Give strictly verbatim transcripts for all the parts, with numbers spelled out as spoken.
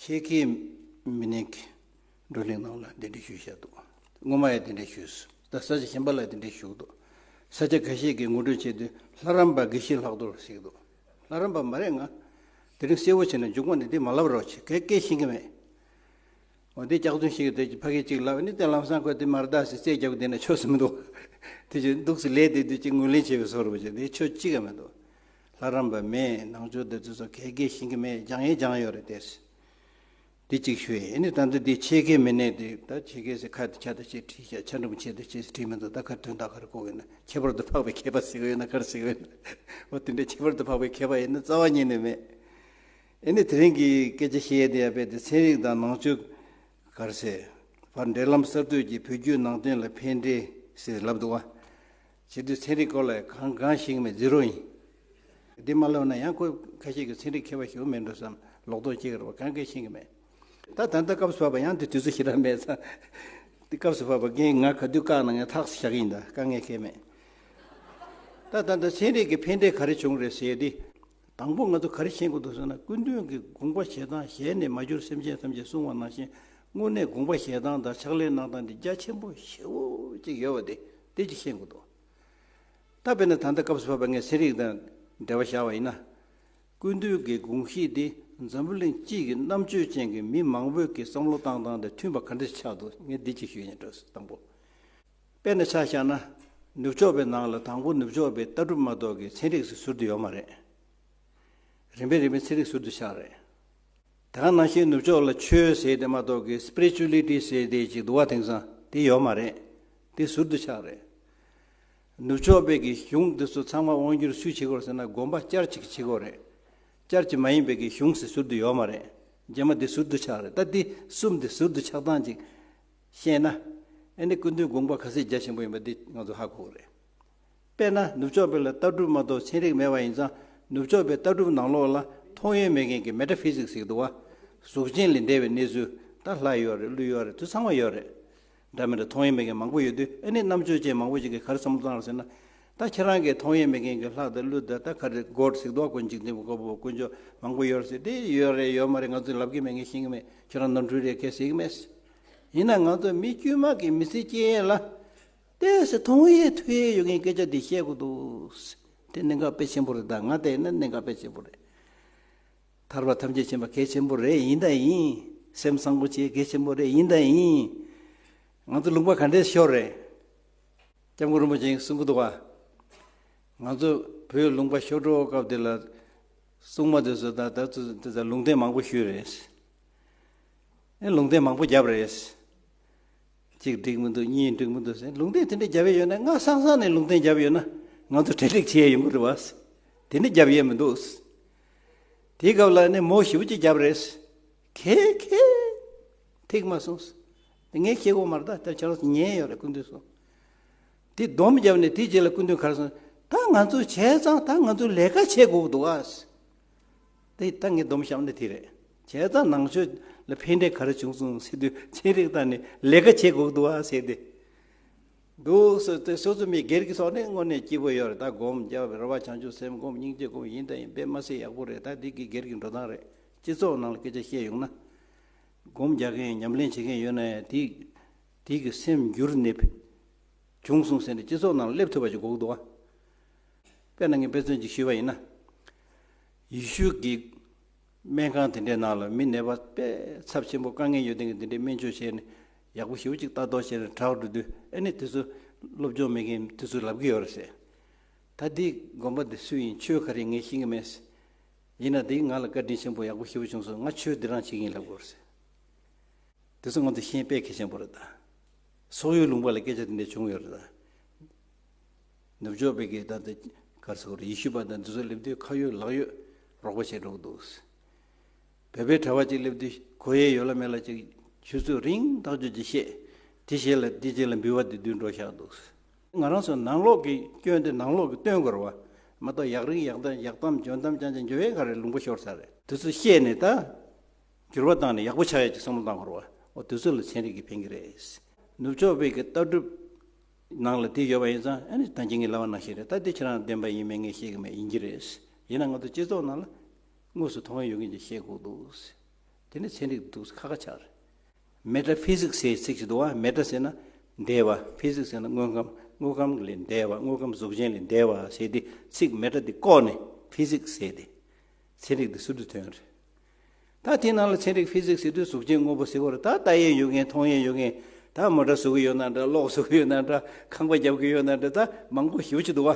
ཆེ་ཁའི་མི་སྣའི་བགྲོ་གླེང་ནང་ལ་འདི་འདྲ་ཞུས་བཞག་འདུག་སྔོན་མ་ཡང་འདི་འདྲ་ཞུས་སོང་། ད་ས་ཆ་གཞན་པ་ལ་འདི་འདྲ་ཞུས་འདུག་ས་ཆ་ཁ་ཤས་ཀྱིས་ངོ་སྤྲོད་བྱེད་དུས་ལྷ་རམས་པ་དགེ་བཤེས་ལྷག་རྡོར་ཟེར་གྱི་འདུག་ལྷ་རམས་པ་མ་རེད། ང་དེ་རིང་གསལ་བོ་བྱས་ནས་མཇུག་མ་ནས་འདི་མ་ལབ་རོགས་བྱེད། ག་གེ་ཤེས་ཀྱི་མེད། འོ་འདི་སྐྱག་རྫུན་ཞིག་དེ་ཕ་གི་གཅིག་ལབ་ནི་དེ་ལམ་སང་ཁོས་དེ་མར་ལྟ་ཟེར་རྩད་རྒྱབ་བསྡད་ན་ཆོ་ཟེར་མི་འདུག་དེ་ཅི་འདུག་སེ་ལས་དེ་དུས་ཅིག་ངོས་ལེན་བྱེད་པའི་བཟོ་འདྲ་བྱས་དེ་ཆོ་གཅིག་ཀྱང་མི་འདུག་ལྷ་རམས་པ་མེད། ནང་ཆོས་དེ་ཚོ་སོ་ག་གེ་ཤེས་ཀྱི་མེད། སྦྱང་ཡས་སྦྱང་ཡོད་རེད་དེ། དེ་གཅིག་ཞུ་ཡས་ནི་ད་ལྟ་དེ་ཆེ་གེ་མི་སྣའི་དེ་ད་ཆེ་གེ་ཟེར་ཁ་དེ་ཆ་དེ་ཆེ་བྲིས་ཤག་ཆ་འགྲེང་བུ་ཆེ་དེ་ཆེ་ཟེར་བྲིས་མི་འདུག་ད་ཁ་དོན་དག་ག་རེ་གོ་གི་ན་ཁྱད་པར་དུ་འཕགས་པའི་མཁས་པ་ཟེར་གི་ཡོད་ན་ག་རེ་ཟེར་གི་ཡོད་ན། འོ་དེ་འདྲའི་ཁྱད་པར་དུ་འཕགས་པའི་མཁས་པ་ཡིན་ན་རྩ་བ་ཉིད་ནས་མེད། ཨེ་ནི་དེ་རིང་གི་སྐད་ཆ་བཤད་ཡས་དེ་ཡང་རྦད་དེ་ཚན་རིག་དང་ནང་ཆོས་ག་རེ་ཟེར་བར་འབྲེལ་ལམ་གསར་གཏོད་ཀྱིས་བོད་བརྒྱུད་ནང་བསྟན་ལ་ཕན་འབྲས་ཟེར་ལབ་འདུག་བ། བྱེད་དུས་ཚན་རིག་སྐོར་ལ་གང་གང་ཤེས་ཀྱི་མེད། ཛི་རོ་ཡིན། འདི་མ་ལབ་ན་ཡང་ཁོ་ཁ་ཤས་ཀྱིས་ཚན་རིག་མཁས་པ་ཞིག་མིན་འགྲོ་བསམ་ལོག་རྟོག་སྐྱེ་གི་རེད་བ། གང་གང་ཤེས་ཀྱི་མེད། ད་ད་ལྟ་སྐབས་སུ་བབས་པ་ཡང་དེ་དུས་ཚོད་ཞེ་དྲག་མེད་ཙང་། འདི་སྐབས་སུ་བབས་པ་རྒན་ང་ག་དུས་བཀག་ན་ངས་ཐག་བཞག་གི་ཡིན། ད་དཀའ་ངལ་གང་ཡང་མེད། ད་ད་ལྟ་ཚན་རིག་གི་ཕན་འབྲས་ག་རེ་བྱུང་རེད་ཟེར་ཏེ། དང་པོ་ང་ཚོ་ག་རེ་ཤེས་དགོས་འདུག་ཟེར་ན། སྐུ་མདུན་གྱིས་དགོངས་པ་བཞེས་སྟངས་གཞན་ནས་མ་གྱུར་སེམས་ཅན་ཐམས་ཅད་གསུངས་པ་ནང་བཞིན་དངོས་གནས་དགོངས་པ་བཞེས་སྟངས་དང་ཕྱག་ལས་གནང་སྟངས་འདི་རྒྱ་ཆེན་པོ་ཞེ་པོ་ཅིག་ཡོད་པ་དེ་དེ་ཅིག་ཤེས་དགོས་འདུག་ད་དཔེར་ན་ད་ལྟ་སྐབས་སུ་བབས་པ་ངས་ཚན་རིག་དང་འབྲེལ་བ་བཞག་པ་ཡིན་ན། སྐུ་མདུན་གྱི་དགོངས་གཞི་འདི་འཛམ་བུ་གླིང་སྤྱི་ཡི་རྣམ་དཔྱོད་ཅན་གྱི་མི་མང་པོས་ཀྱི་བསམ་བློ་བཏང་སྟངས་དང་མཐུན་པ་ག་འདྲ་ཞིག་ཆགས་འདུག་ངས་འདི་ཅིག་ཞུ་ཡིན། དང་པོ། དཔེར་ན་ཆ་བཞག་ན། ནུབ་ཕྱོགས་པའི་ནང་ལ་དང་པོ་ནུབ་ཕྱོགས་པའི་ལྟ་གྲུབ་མ་གཏོགས་ཀྱི་ཚན་རིག་ཟེར་ཟུར་དུ་ཡོད་མ་རེད། རིམ་པས་རིམ་པས་ཚན་རིག་ཟུར་དུ་ཆགས་རེད། དེ་ག་ནང་བཞིན་ནུབ་ཕྱོགས་ལ་ཆོས་ཟེར་དེ་མ་གཏོགས་ཀྱི་སི་པི་རི་ཅུ་ལི་ཊི་ཟེར་དེ་ཅིག་འདུག་བ། དེང་སང་དེ་ཡོད་མ་རེད། དེ་ཟུར་དུ་ཆགས་རེད། ནུབ་ཕྱོགས་པའི་གི་གཞུང་འདི་ཚོ་ཚང་མ་དབང་སྒྱུར་སུས་བྱེད་ཀྱི་ཡོད་རེད་ཟེར་ན། དགོན་པ་བསྐྱར་ཅིག་བྱེད་ཀྱི་ཡོད་རེད། བསྐྱར་ཅིག་མ་ཡིན་པའི་གི་གཞུང་ཟེར་ཟུར་དུ་ཡོད་མ་རེད། རྗེས་མ་དེ་ཟུར་དུ་ཆགས་རེད། ད་དེ་གསུམ་དེ་ཟུར་དུ་ཆགས་སྟངས་ཅིག་བཤད་ན། ཨེ་ནི་སྐུ་མདུན་དགོངས་པ་ག་ཚད་རྒྱ་ཆེན་པོ་ཡིན་པ་འདི་ང་ཚོ་ཧ་གོ་གི་རེད། དཔེར་ན་ནུབ་ཕྱོགས་པའི་ལ་ལྟ་གྲུབ་མ་གཏོགས་ཚན་རིག་མེད་པ་ཡིན་ཙང་། ནུབ་ཕྱོགས་པའི་ལྟ་གྲུབ་ནང་ལོགས་ལ་མཐོང་ཡས་མེད་མཁན་གྱི་མེ་ཊ་ཕི་ཟིག་ཟེར་གྱི་འདུག་བ། གཟུགས་ཅན་ལས་འདས་པའི་གནས་ཚུལ། ད་ལྷ་ཡོད་རེད། ཀླུ་ཡོད་རེད། དེ་ཚང་མ་ཡོད་རེད། འདྲ་མི་འདྲ་མཐོང་ཡས་མེད་མཁན་མང་པོ་ཡོད་དུས། ཨེ་ནི་རྣམ་དཔྱོད་ཅན་མང་པོ་ཞིག་གིས་ག་རེ་བསམ་བློ་བཏང་རེད་ཟེར་ན། ད་ཁྱེད་རང་གིས་མཐོང་ཡས་མེད་མཁན་གྱི་ལྷ་དང་ཀླུ་དང་། ད་ག་རེ་གོཌ་ཟེར་གྱི་འདུག་བ། དཀོན་མཆོག་མཐུན་པོ་དཀོན་མཆོག་མང་པོ་ཡོད་རེད་ཟེར། དེ་ཡོད་རེད་ཡོད་མ་རེད་ང་ཚོས་ལབ་ཀྱི་མེད། ངས་ཤེས་ཀྱི་མེད། ཁྱེད་རང་ནོར་འཁྲུལ་རེད། གལ་སྲིད་ཀྱི་མེད། ཡིན་ན་ང་ཚོ་མི་དཀྱུས་མ་གི་མི་ཚེ་སྐྱེལ་ཡས་ལ། ཏོག་ཙམ་མཐོང་ཡས་ཐོས་ཡས་ཡོད་མཁན་སྐད་ཆ་འདི་བཤད་དགོས་འདུག་དེ་གནད་འགག་དཔེ་ཆེན་པོ་རེད། ད་ང་བལྟས་ན་གནད་འགག་དཔེ་ཆེན་པོ་རེད། ཐར་པ་ཐམས་ཅད་མཁྱེན་པ་གལ་ཆེན་པོ་རེད། ཡིན་ད་ཡིན། སེམས་བཟང་པོ་བྱེད་གལ་ཆེན་པོ་རེད། ཡིན་ད་ཡིན། ང་ཚོ་ལུང་པ་ག་འདྲས་ཤོར་རེད། སྐྱབས་མགོན་རིན་པོ་ཆེས་གསུང་གི་འདུག་བ། ང་ཚོ་བོད་ལུང་པ་ཤོར་འགྲོ་སྐབས་དེ་ལ། སྲུང་མ་དེ་ཚོ་ད་ད་ཚོ་དེ་ཚོ་ལུང་བསྟན་མང་པོ་ཞུས་རེད། ཨེ་ལུང་བསྟན་མང་པོ་བརྒྱབ་རེད། གཅིག་འགྲིག་མི་འདུག་གཉིས་འགྲིག་མི་འདུག་ཟེར། ལུང་བསྟན་དེ་འདྲ་བརྒྱབ་ཡས་ཡོད་ན། སྔ་སང་སང་ནས་ལུང་བསྟན་བརྒྱབ་ཡོད་ན་ང་ཚོ་གྲ་སྒྲིག་བྱས་ཡོང་གི་རེད་བ། དེ་འདྲ་བརྒྱབ་ཡས་མི་འདུག་དེའི་སྐབས་ལ་ནི་མོ་ཞེ་པོ་ཅིག་བརྒྱབ་རེད། ཁེ་ཁེ། ཐིག་མ་སོང་། དེ་ངས་ཤེས་གོ་མ་རེད། ད་ཁྱེད་རང་ཚོ་ཉན་ཡོད་རེད། སྐུ་མདུན་གསུངས། དེ་སྡོམ་བརྒྱབ་ནས་དེའི་རྗེས་ལ་སྐུ་མདུན་ག་རེ་གསུངས། ད་ང་ཚོ་བྱས་ཙང་ད་ང་ཚོ་ལས་ཀ་བྱེད་དགོས་འདུག་ཨ། དེ་ད་ངས་སྡོམ་བཞག་ནི་དེ་རེད། བྱས་ཙང་ནང་ཆོས་ལ་ཕན་འབྲས་ག་རེ་བྱུང་སོང་ཟེར་དུས། ཚན་རིག་ལྟ་ནས་ལས་ཀ་བྱེད་དགོས་འདུག་ཨ་ཟེར་ཏེ། འདུག་ཟེར་ཏེ། སོ་སོ་མི་སྒེར་གྱི་ཐོག་ནས་དངོས་གནས་སྐྱིད་པོ་ཡོད་རེད། ད་སྒོམ་རྒྱབ། རེ་བ་བྱང་ཆུབ་སེམས་སྒོམ། སྙིང་རྗེ་སྒོམ། ཡིན་ད་ཡིན། དཔེ་མ་སྲིད་ཡག་པོ་རེད། ད་འདི་གི་སྒེར་གྱི་འགྲོ་སྟངས་རེད། སྤྱི་ཚོགས་ནང་ལ་སྐད་ཆ་བཤད་ཡོང་ན། སྒོམ་རྒྱག་མཁན་ཉམས་ལེན་བྱེད་མཁན་ཡོད་ན་ཡང་དེ་དེ་གི་སེམས་འགྱུར་ནས་བྱུང་སོང་ཟེར་ནས་སྤྱི་ཚོགས་ནང་སླེབས་ཐུབ་པ་ཞིག་དགོས་ཀྱི་འདུག་བ། དཔེར་ན་ངས་དཔེ་མཚོན་ཅིག་ཞུས་པ་ཡིན་ན། ཡེ་ཤུ་གི་སྨན་ཁང་དེ་འདྲའི་ནང་ལ་མི་ནད་པ་དཔེ་ཚབས་ཆེན་པོ་དཀའ་ངལ་ཡོད་མཁན་གྱི་དེ་འདྲའི་སྨན་བཅོས་བྱས་ནས་ཡག་པོ་ཞེ་པོ་ཅིག་ལྟ་རྟོག་བྱས་ནས་དྲག་འགྲོ་དུས། ཨ་ནི་དེ་ཚོ་སློབ་སྦྱོང་མེད་མཁན་དེ་ཚོས་ལབ་ཀྱི་ཡོད་རེད་ཟེར། ད་འདི་སྒོམ་པ་འདི་སུ་ཡིན། ཆོས་ག་རེ་ངས་ཤེས་ཀྱི་མེད། ཡིན་ན་འདི་ང་ལ་བཀའ་དྲིན་ཆེན་པོ་ཡག་པོ་ཞེ་པོ་བྱུང་སོང་། ང་ཆོས་འདི་རང་བྱེད་ཀྱི་ཡིན་ལབ་དགོས་ཟེར། དེ་ཚོ་ང་ཚོ་ཤེས་དཔེ་གལ་ཆེན་པོ་རེད་ད། སོག་ཡུལ་ལུང་པ་ལ་སྐད་ཆ་འདི་འདྲ་བྱུང་ཡོད་རེད་ད། ནུབ་ཕྱོགས་པའི་གི་ད་ལྟ་ག་རེ་ཟེར་དགོས་རེད། ཡེ་ཤུ་པ་དང་འདི་ཚོ་སླེབས་དུས་ཁ་ཡོད་ལག་ཡོད་རོགས་པ་བྱེད་འགྲོ་གི་འདུག། བོད་པའི་གྲྭ་པ་ཅིག་སླེབས་དུས་གོ་ཡས་ཡོད་ལ་མེད་ལ་ཅིག་ཆུ་ཚོད་རིང་ཐག་ཆོད་ཅིག་བཤད། དེ་རྗེས་ལ་དེ་རྗེས་ལ་འབུལ་བ་དེ་བསྡུས་འགྲོ་བཞག་འདུག། ང་རང་ཚོ་ནང་ལོགས་ཀྱི་སྐྱོན་དེ་ནང་ལོགས་ཀྱི་སྟོན་དགོས་རེད་བ། མ་གཏོགས་ཡག་རིགས་ཡག་གཏམ་ཡག་གཏམ་འཇོན་གཏམ་རྐྱང་རྐྱང་འཇོན་ཡས་ག་རེ་ལུང་པ་ཤོར་ཚར་རེད། དེ་ཚོ་བཤད་ནས་ད་འགྱུར་བ་བཏང་ནས་ཡག་པོ་ཆགས་ཡས་ཅིག་བསམ་བློ་བཏང་དགོས་རེད་བ། འོ་དེ་ཚོ་ལ་ཚན་རིག་གི་ཕན་གྱི་རེད། ནུབ་ཕྱོགས་པའི་གི་ལྟ་གྲུབ་ནང་ལ་དེ་ཡོད་པ་ཡིན་ཙང་། ཨ་ནི་ད་གིན་ངས་ལབ་པ་ནང་བཞིན་རེད། ད་དེ་ཁྱེད་རང་བདེན་པ་ཡིན་མིན་ངས་བཤད་ཀྱི་མེད། ཡིན་གྱི་རེད། ཡིན་ན་ང་ཚོ་སྤྱི་ཚོགས་ནང་ལ་དངོས་སུ་མཐོང་ཡས་ཡོད་མཁན་ཅིག་བཤད་དགོས་འདུག། དེ་ནི་ཚན་རིག་འདུག་ཁ་ཁ་ཆགས་རེད། མེ་ཏྲ་ཕི་ཟིག་ཟེར་ཚིག་ཅིག་འདུག་བ། མེ་ཏྲ་ཟེར་ན་འདས་པ། ཕི་ཟིག་ཟེར་ན་དངོས་ཁམས། དངོས་ཁམས་ལས་འདས་པ། དངོས་ཁམས་གཟུགས་ཅན་ལས་འདས་པ་ཟེར་དེ་ཚིག་མེ་ཏྲ་དེ་བཀོག་ནས་ཕི་ཟིག་ཟེར་ཏེ་ཚན་རིག་དེ་ཟུར་དུ་ཐོན་རེད། ད་དེའི་ནང་ལ་ཚན་རིག་ཕི་ཟིག་ཟེར་དུས་གཟུགས་ཅན་དངོས་པོ་ཟེར་བ་རེད། ད་ལྟ་ཡས་ཡོད་མཁན། མཐོང་ཡས་ཡོད་མཁན། ད་མོ་ཊ་བཟོ་གི་ཡོད་ན་འདྲ། གློག་བཟོ་གི་ཡོད་ན་འདྲ། ཁང་པ་རྒྱབ་གི་ཡོད་ན་འདྲ། ད་མང་པོ་ཞེ་པོ་ཅིག་འདུག་བ།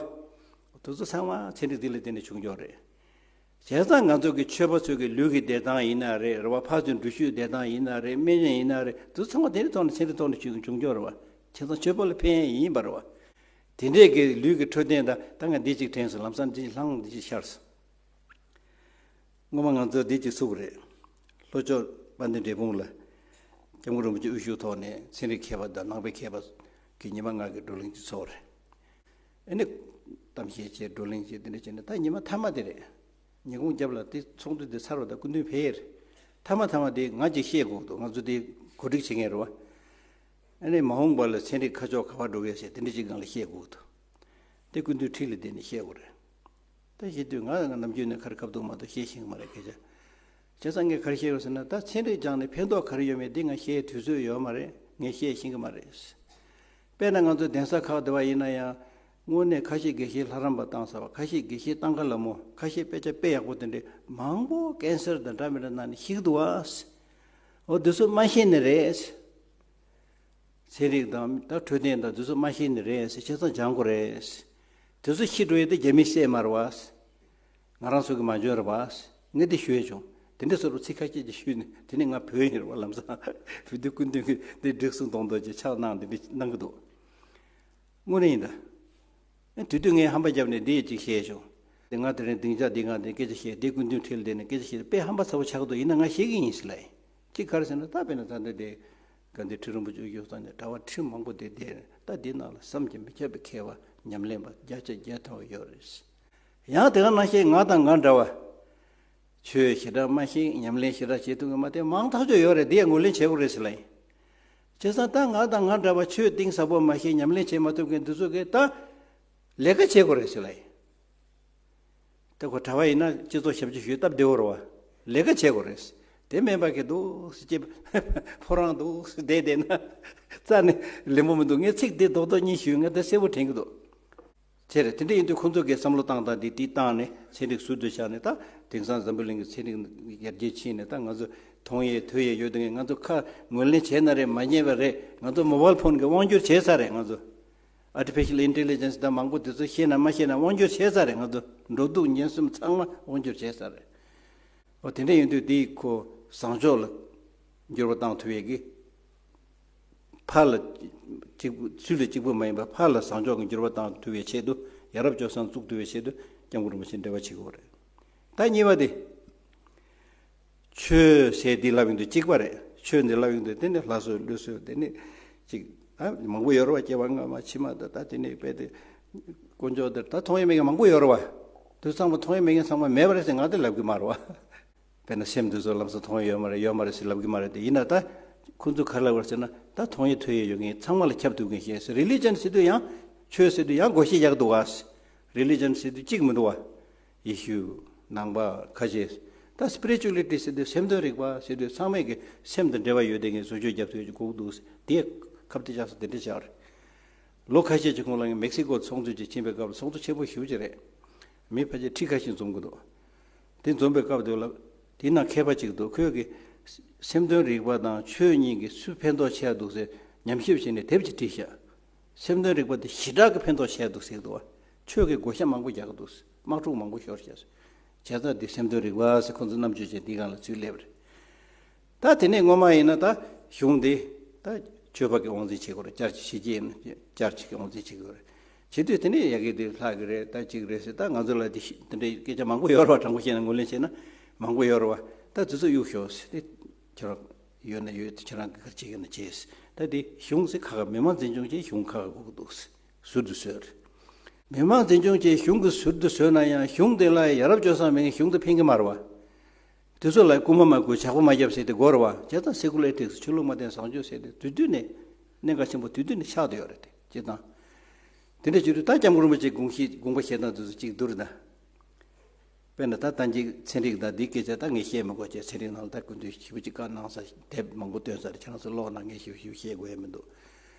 དེ་ཚོ་ཚང་མ་ཚན་རིག་དེ་ལ་བརྟེན་ནས་བྱུང་ཡོད་རེད། བྱས་ཙང་ང་ཚོ་གི་ཆོས་པ་ཚོ་གི་ལུས་ཀྱི་བདེ་ཐང་ཡིན་ན་རེད། རེད་བ། ཕར་ཚུར་འགྲུལ་བཞུད་བདེ་ཐང་ཡིན་ན་རེད། སྨན་ནི་ཡིན་ན་རེད། དེ་ཚང་མ་དེ་ནི་ཐོག་ནས་ཚན་རིག་ཐོག་ནས་བྱུང་བྱུང་ཡོད་རེད་བ། བྱས་ཙང་ཆོས་པ་ལ་ཕན་ཡིན་པ་རེད་བ། དེ་འདྲས་ཀྱི་ལུས་ཀྱི་འཕྲོད་བསྟེན་དང་། ད་ང་འདི་གཅིག་དྲན་སོང་། ལམ་སང་འདི་ལྷང་འདི་གཅིག་ཤར་སོང་། སྔོན་མ་ང་ཚོ་འདི་གཅིག་ཚུགས་རེད། ལྷོ་ཕྱོགས་དཔལ་ལྡན་འབྲས་སྤུངས་ལ་སྐྱབས་མགོན་རིན་པོ་ཆེ་དབུ་བཞུགས་ཐོག་ནས་ཚན་རིག་མཁས་པ་དང་ནང་པའི་མཁས་པ་གི་ཉི་མ་ལྔ་གི་བགྲོ་གླེང་ཅིག་ཚོགས་རེད། ཨ་ནི་གཏམ་བཤད་བྱས། བགྲོ་གླེང་བྱས། དེ་འདྲ་བྱས་ནས་ད་ཉི་མ་མཐའ་མ་དེ་རེད། ཉིན་གུང་རྒྱབ་ལ་དེ་ཚོགས་འདུ་དེ་ཚར་བ་དང་སྐུ་མདུན་ཕེབས་ཡས་རེད། མཐའ་མ་མཐའ་མ་དེ་ང་གཅིག་བཤད་དགོས་འདུག་ང་ཚོ་དེ་གོ་སྒྲིག་བྱེད་མཁན་རེད་བ། ཨ་ནི་མ་འོངས་པ་ལ་ཚན་རིག་ཁ་ཕྱོགས་ག་པར་འགྲོ་གི་ཡོད་ཟེར་དེ་འདྲ་ཅིག་སྒང་ལ་བཤད་དགོས་འདུག་དེ་སྐུ་མདུན་འཁྲིས་ལ་བསྡད་ནས་བཤད་དགོས་རེད། ད་བཤད་དུས་ང་ང་ནམ་རྒྱུན་ནས་ཁ་རི་ཁ་ཐུག་མ་གཏོགས་བཤད་ཤེས་ཀྱི་མ་རེད། སྐད་ཆ། བྱས་ཙང་ངས་ག་རེ་བཤད་ཡོད་ཟེར་ན། ད་ཚན་རིག་སྦྱངས་ནས་ཕན་ཐོགས་ག་རེ་ཡོད་མེད་འདི་ང་བཤད་དུས་ཚོད་ཡོད་མ་རེད། ངས་བཤད་ཤེས་ཀྱི་མ་རེད། དཔེར་ན་ང་ཚོ་གདན་ས་ཁག་དེ་བ་ཡིན་ན་ཡང་། དངོས་གནས་ཁ་ཤས་དགེ་བཤེས་ལྷ་རམས་པ་བཏང་ཚར་བ། ཁ་ཤས་དགེ་བཤེས་ཏང་ཁ་ལ་མོ། ཁ་ཤས་དཔེ་ཆ་དཔེ་ཡག་པོ་དེ་འདྲས་མང་པོ་ཀན་སར་དང་འདྲ་མི་འདྲ་ནང་ནས་ཤི་གི་འདུག་བ། འོ་དེ་ཚོ་མ་ཤེས་ནི་རེད། ཚན་རིག་དང་ད་འཕྲོད་བསྟེན་དང་དེ་ཚོ་མ་ཤེས་ནི་རེད་ཟེར། བྱས་ཙང་སྦྱང་དགོས་རེད། དེ་ཚོ་ཤི་འགྲོ་ཡས་དེ་རྒྱ་མི་བསད་མ་རེད་བ། ང་རང་ཚོ་གི་མ་འཇོན་རེད་བ། ངས་དེ་ཞུ་ཡས་བྱུང་། དེ་འདྲ་བཟོ་འདྲ་ཚིག་ཁ་ཤས་ཅིག་ཞུས་ནས། དེ་ནས་ང་བོད་ཡིན་རེད་བ། ལམ་སང་བོད་དུ་སྐུ་མདུན་གྱིས་དེ་འགྲིག་སོང་མདོག་མདོག་ཅིག་ཕྱག་གནང་། དེ་འདྲ་གནང་གི་འདུག་དངོས་གནས་ཡིན་ད། ཨ། དེ་དུས་ངས་ཧམ་པ་བརྒྱབ་ནས་འདི་ཅིག་བཤད་བྱུང་། དེ་ང་དེ་རིང་སྡིངས་ཆ་འདི་སྒང་དེ་སྐད་ཆ་བཤད། དེ་སྐུ་མདུན་འཁྲིས་ལ་བསྡད་ནས་སྐད་ཆ་བཤད། དཔེ་ཧམ་པ་ཚ་པོ་ཆགས་འདུག་ཡིན་ན་ང་ཤེས་ཀྱི་ཡིན་ཟེར་ལབ་ཡིན། གཅིག་ག་རེ་ཟེར་ན། ད་དཔེར་ན་ད་ལྟ་དེ་དགའ་ལྡན་ཁྲི་རིན་པོ་ཆེ་དབུ་བཞུགས་ས་ནས་གྲྭ་པ་ཁྲི་མང་པོ་དེ་བསྡད། ད་འདི་ནང་ལ་བསམ་གྱིས་མི་ཁྱབ་པའི་མཁས་པ་ཉམས་ལེན་པ་བརྒྱ་ཆ་བརྒྱ་ཐོན་པ་ཡོད་རེད། ཡང་དེ་ག་ནང་བཞིན་ང་དང་ང་འདྲ་བ། ཆོས་ཞེ་དྲག་མ་ཤེས། ཉམས་ལེན་ཞེ་དྲག་བྱེད་ཐུབ་མཁན་མ་དེ་མང་ཐག་ཆོད་ཡོད་རེད། དེ་ཡང་ངོས་ལེན་བྱེད་དགོས་རེད་ཟེར་ལབ་ཡིན། བྱས་ཙང་ད་ང་དང་ང་འདྲ་བ་ཆོས་གཏིང་ཟབ་པོ་མ་ཤེས། ཉམས་ལེན་བྱེད་མ་ཐུབ་མཁན་འདི་ཚོ་གིས་ད་ལས་ཀ་བྱེད་དགོས་རེད་ཟེར་ལབ་ཡིན། ད་ཁོ་གྲྭ་པ་ཡིན་ན་སྤྱི་ཚོགས་ཞབས་ཕྱི་ཞུས་སྟབས་བདེ་བོ་རེད་བ། ལས་ཀ་བྱེད་དགོས་རེད། དེ་མིན་པ་གི་འདུག་སེ་ཅིག་ཕོ་བྲང་འདུག་སེ་བསྡད་བསྡད་ན་རྩ་ནས་ལེགས་པོ་མི་འདུག་ངས་ཚིག་འདི་རྡོག་རྡོག་གཉིས་ཞུས། ངས་ད་གསལ་པོ་དྲན་གྱི་འདུག་བྱས་རེད། དེ་འདྲ་ཡིན་དུས་ཁོང་ཚོ་གིས་བསམ་བློ་བཏང་སྟངས་འདི་འདི་བཏང་ནས་ཚན་རིག་ཟུར་དུ་བཞག་ནས། ད་དེང་སང་འཛམ་བུ་གླིང་གི་ཚན་རིག་ཡར་རྒྱས་ཕྱིན་ནས། ད་ང་ཚོ་མཐོང་ཡས་ཐོས་ཡས་ཡོད་དུས་ང་ཚོ་ཁ་ངོས་ལེན་བྱས་ན་རེད། མ་ཉན་པ་རེད། ང་ཚོ་མོ་བལ་ཕོན་གྱིས་དབང་སྒྱུར་བྱས་ཚར་རེད། ང་ཚོ་ཨར་ཊི་ཕི་ཤལ་ཨིན་ཊེ་ལི་ཇེན་སི་དང་མང་པོ་དེ་ཚོ་ཤེས་ན་མ་ཤེས་ན་དབང་སྒྱུར་བྱས་ཚར་རེད། ང་ཚོ་འགྲོ་འདུག་ཉལ་གསུམ་ཚང་མ་དབང་སྒྱུར་བྱས་ཚར་རེད། འོ། དེ་འདྲ་ཡིན་དུས་འདི་ཁོ་བཟང་ཕྱོགས་ལ་འགྱུར་བ་བཏང་ཐུབ་ཡས་ཀྱི། ཕར་ལ་གཅིག་པུ། ཚུར་ལ་གཅིག་པུ་མ་ཡིན་པར་ཕར་ལ་བཟང་ཕྱོགས་ཀྱི་འགྱུར་བ་བཏང་ཐུབ་པའི་ཆེད་དུ། ཡ་རབས་སྤྱོད་བཟང་བཙུགས་ཐུབ་པའི་ཆེད་དུ་སྐྱབས་མགོན་རིན་པོ་ཆེ་འབྲེལ་བ་བྱེད་དགོས་རེད། ད་གཉིས་པ་དེ། ཆོས་ཟེར་འདི་ལབ་ཡོང་དུས། གཅིག་པ་རེད། ཆོས་འདི་ལབ་ཡོང་དུས་དེ་ནི་ལྷ་གསོལ་ཀླུ་གསོལ། དེ་ནི་གཅིག་ཨ། མང་པོ་ཡོད་རེད་བ། སྐྱེ་བ་སྔ་མ་ཕྱི་མ། ད་ད་དེ་ནི་དཔེ་དེ་དཀོན་མཆོག་དེར་ད་མཐོང་ཡས་མེད་མཁན་མང་པོ་ཡོད་རེད་བ། དེ་ཚང་མ་མཐོང་ཡས་མེད་མཁན་ཚང་མ་མེད་པ་རེད་ཟེར་ང་དེ་ལབ་གི་མ་རེད་བ། དཔེར་ན་སེམས་འདི་ཚོ་ལམ་སང་མཐོང་ཡས་ཡོད་མ་རེད། ཡོད་མ་རེད་ཟེར་ལབ་གི་མ་རེད་དེ། ཡིན་ན་ད་ཁོང་ཚོ་ག་རེ་ལབ་པ་རེད་ཟེར་ན། ད་མཐོང་ཡས་ཐོས་ཡས་ཡོད་མཁན་ཚང་མ་ལ་ཁྱབ་ཐུབ་མཁན་ཞིག་ཟེར། རི་ལི་ཇན་ཟེར་དུས་ཡང་། ཆོས་ཟེར་དུས་ཡང་བགོ་བཤའ་རྒྱག་གི་འདུག་ག། རི་ལི་ཇན་ཟེར་དུས་གཅིག་མི་འདུག་བ། ཡེ་ཤུ། ནང་པ། ཁ་ཆེ། ད་སི་པི་རི་ཅུ་ལི་ཊི་ཟེར་དུས། སེམས་དོན་རིག་པ་ཟེར་དུས་ཚང་མས་ཀྱི་སེམས་དང་འབྲེལ་བ་ཡོད་དེ་ངས་བཟོ་བཅོས་རྒྱབ་ཐུབ་ཀྱི་དགོས་འདུག་ཟེར། དེ་ཁ་གཏད་བཅག་ས་དེ་འདྲ་བྱས་པ་རེད། ལོ་ཁ་ཤས་ཀྱི་གོང་ལ་ངས་མེག་སི་ཀོ་ཚོགས་འདུ་ཅིག་ཕྱིན་པའི་སྐབས་ལ། ཚོགས་འདུ་ཆེན་པོ་ཞེ་པོ་ཅིག་རེད། མི་ཕལ་ཆེར་ཁྲི་ཁ་ཤས་འཛོམས་ཀྱི་འདུག་དེ་འཛོམས་པའི་སྐབས་དེ་ལ་དེའི་ནང་མཁས་པ་གཅིག་འདུག་ཁོས་ཀྱི་སེམས་དོན་རིག་པ་དང་ཆོས་གཉིས་ཀྱི་སུ་ཕན་ཐོགས་ཆེ་བ་འདུག་ཟེར་ཉམས་ཞིབ་བྱས་ནས་དེབ་ཅིག་བྲིས་ཤག་སེམས་དོན་རིག་པ་དེ་ཞེ་དྲག་གི་ཕན་ཐོགས་ཆེ་བ་འདུག་ཟེར་གྱི་འདུག་བ། ཆོས་ཀྱི་བགོ་བཤའ་མང་པོ་རྒྱག་གི་འདུག་དམག་འཁྲུག་མང་པོ་ཤོར་ཤག་བྱས་ཙང་དེ་སེམས་དོན་རིག་པ་ཟེར་ཁོང་ཚོ་རྣམ་དཔྱོད་ཅན་དེའི་སྒང་ལ་ཚུར་སླེབས་རེད། ད་དེ་ནས་སྔོན་མ་ཡིན་ན་ད་གཞུང་འདི་ད་ཆོས་པ་གི་དབང་འཛིན་བྱེད་དགོས་རེད། བསྐྱར་ཞིག་ཞིག་ཡིན་ན་བསྐྱར་ཞིག་གི་དབང་འཛིན་བྱེད་དགོས་རེད། བྱེད་དུས་དེ་ནས་ཡ་གི་དེ་ལྷག་གི་རེད། ད་གཅིག་རེད་ཟེར། ད་ང་ཚོ་ལ་དེ་ཤི་དེ་འདྲའི་སྐད་ཆ་མང་པོ་ཡོད་རེད་བ། དྲང་པོ་བཤད་ན་ངོས་ལེན་བྱས་ན་མང་པོ་ཡོད་རེད་བ། ད་དེ་ཚོ་གཡུག་ཞོག་ཟེར། དེ་ཁྱེད་རང་ཡོད་ན་ཡོད། ཁྱེད་རང་གིས་ག་རེ་བྱེད་ཀྱི་ན་བྱེད་ཟེར། ད་དེ་གཞུང་ཟེར་ཁ་ཁ། མི་དམངས་འཛིན་སྐྱོང་བཅས་གཞུང་ཁ་ཁ་དགོས་ཀྱི་འདུག་ཟེར། ཟུར་དུ་བཟོས་རེད། མི་དམངས་འཛིན་སྐྱོང་བཅས་གཞུང་གི་ཟུར་དུ་བཟོས་ན་ཡང་གཞུང་དེ་ལ་ཡ་རབས་སྤྱོད་བཟང་མེད་མཁན་གཞུང་དེ་ཕན་གྱི་མ་རེད་བ། དེ་ཚོ་ལ་རྐུ་མ་མ་རྐུ། ཇག་པ་མ་རྒྱབ་ཟེར་དེ་དགོས་རེད་བ། བྱས་ཙང་སེ་ཀུ་ལར་ཨེ་ཐིག་སི། ཆོས་ལུགས་མ་བརྟེན་བཟང་སྤྱོད་ཟེར་དེ་དུས་དུས་ནས་གནད་འགག་ཆེན་པོ་དུས་དུས་ནས་ཆགས་བསྡད་ཡོད་རེད་དེ། བྱས་ཙང་དེ་འདྲ་བྱེད་དུས་ད་སྐྱབས་མགོན་རིན་པོ་ཆེའི་དགོངས་གཞི། དགོངས་པ་བཞེས་སྟངས་དེ་ཚོ་གཅིག་བསྡུར་ན། དཔེར་ན་ད་ལྟ་གཅིག་ཚན་རིག་དང་འདིའི་སྐད་ཆ་ད་ངས་བཤད་མི་དགོས་བྱས། ཚན་རིག་ནང་ལ་ད་སྐུ་མདུན་ཞེ་པོ་ཅིག་བཀའ་གནང་ས་དེབ་མང་པོ་བཏོན་ས་རེད། ཁྱེད་རང་ཚོ་ཀློག་ན་ངས་ཞེ་པོ་ཞེ་པོ་བཤད་དགོས་ཡ་མི་འདུག་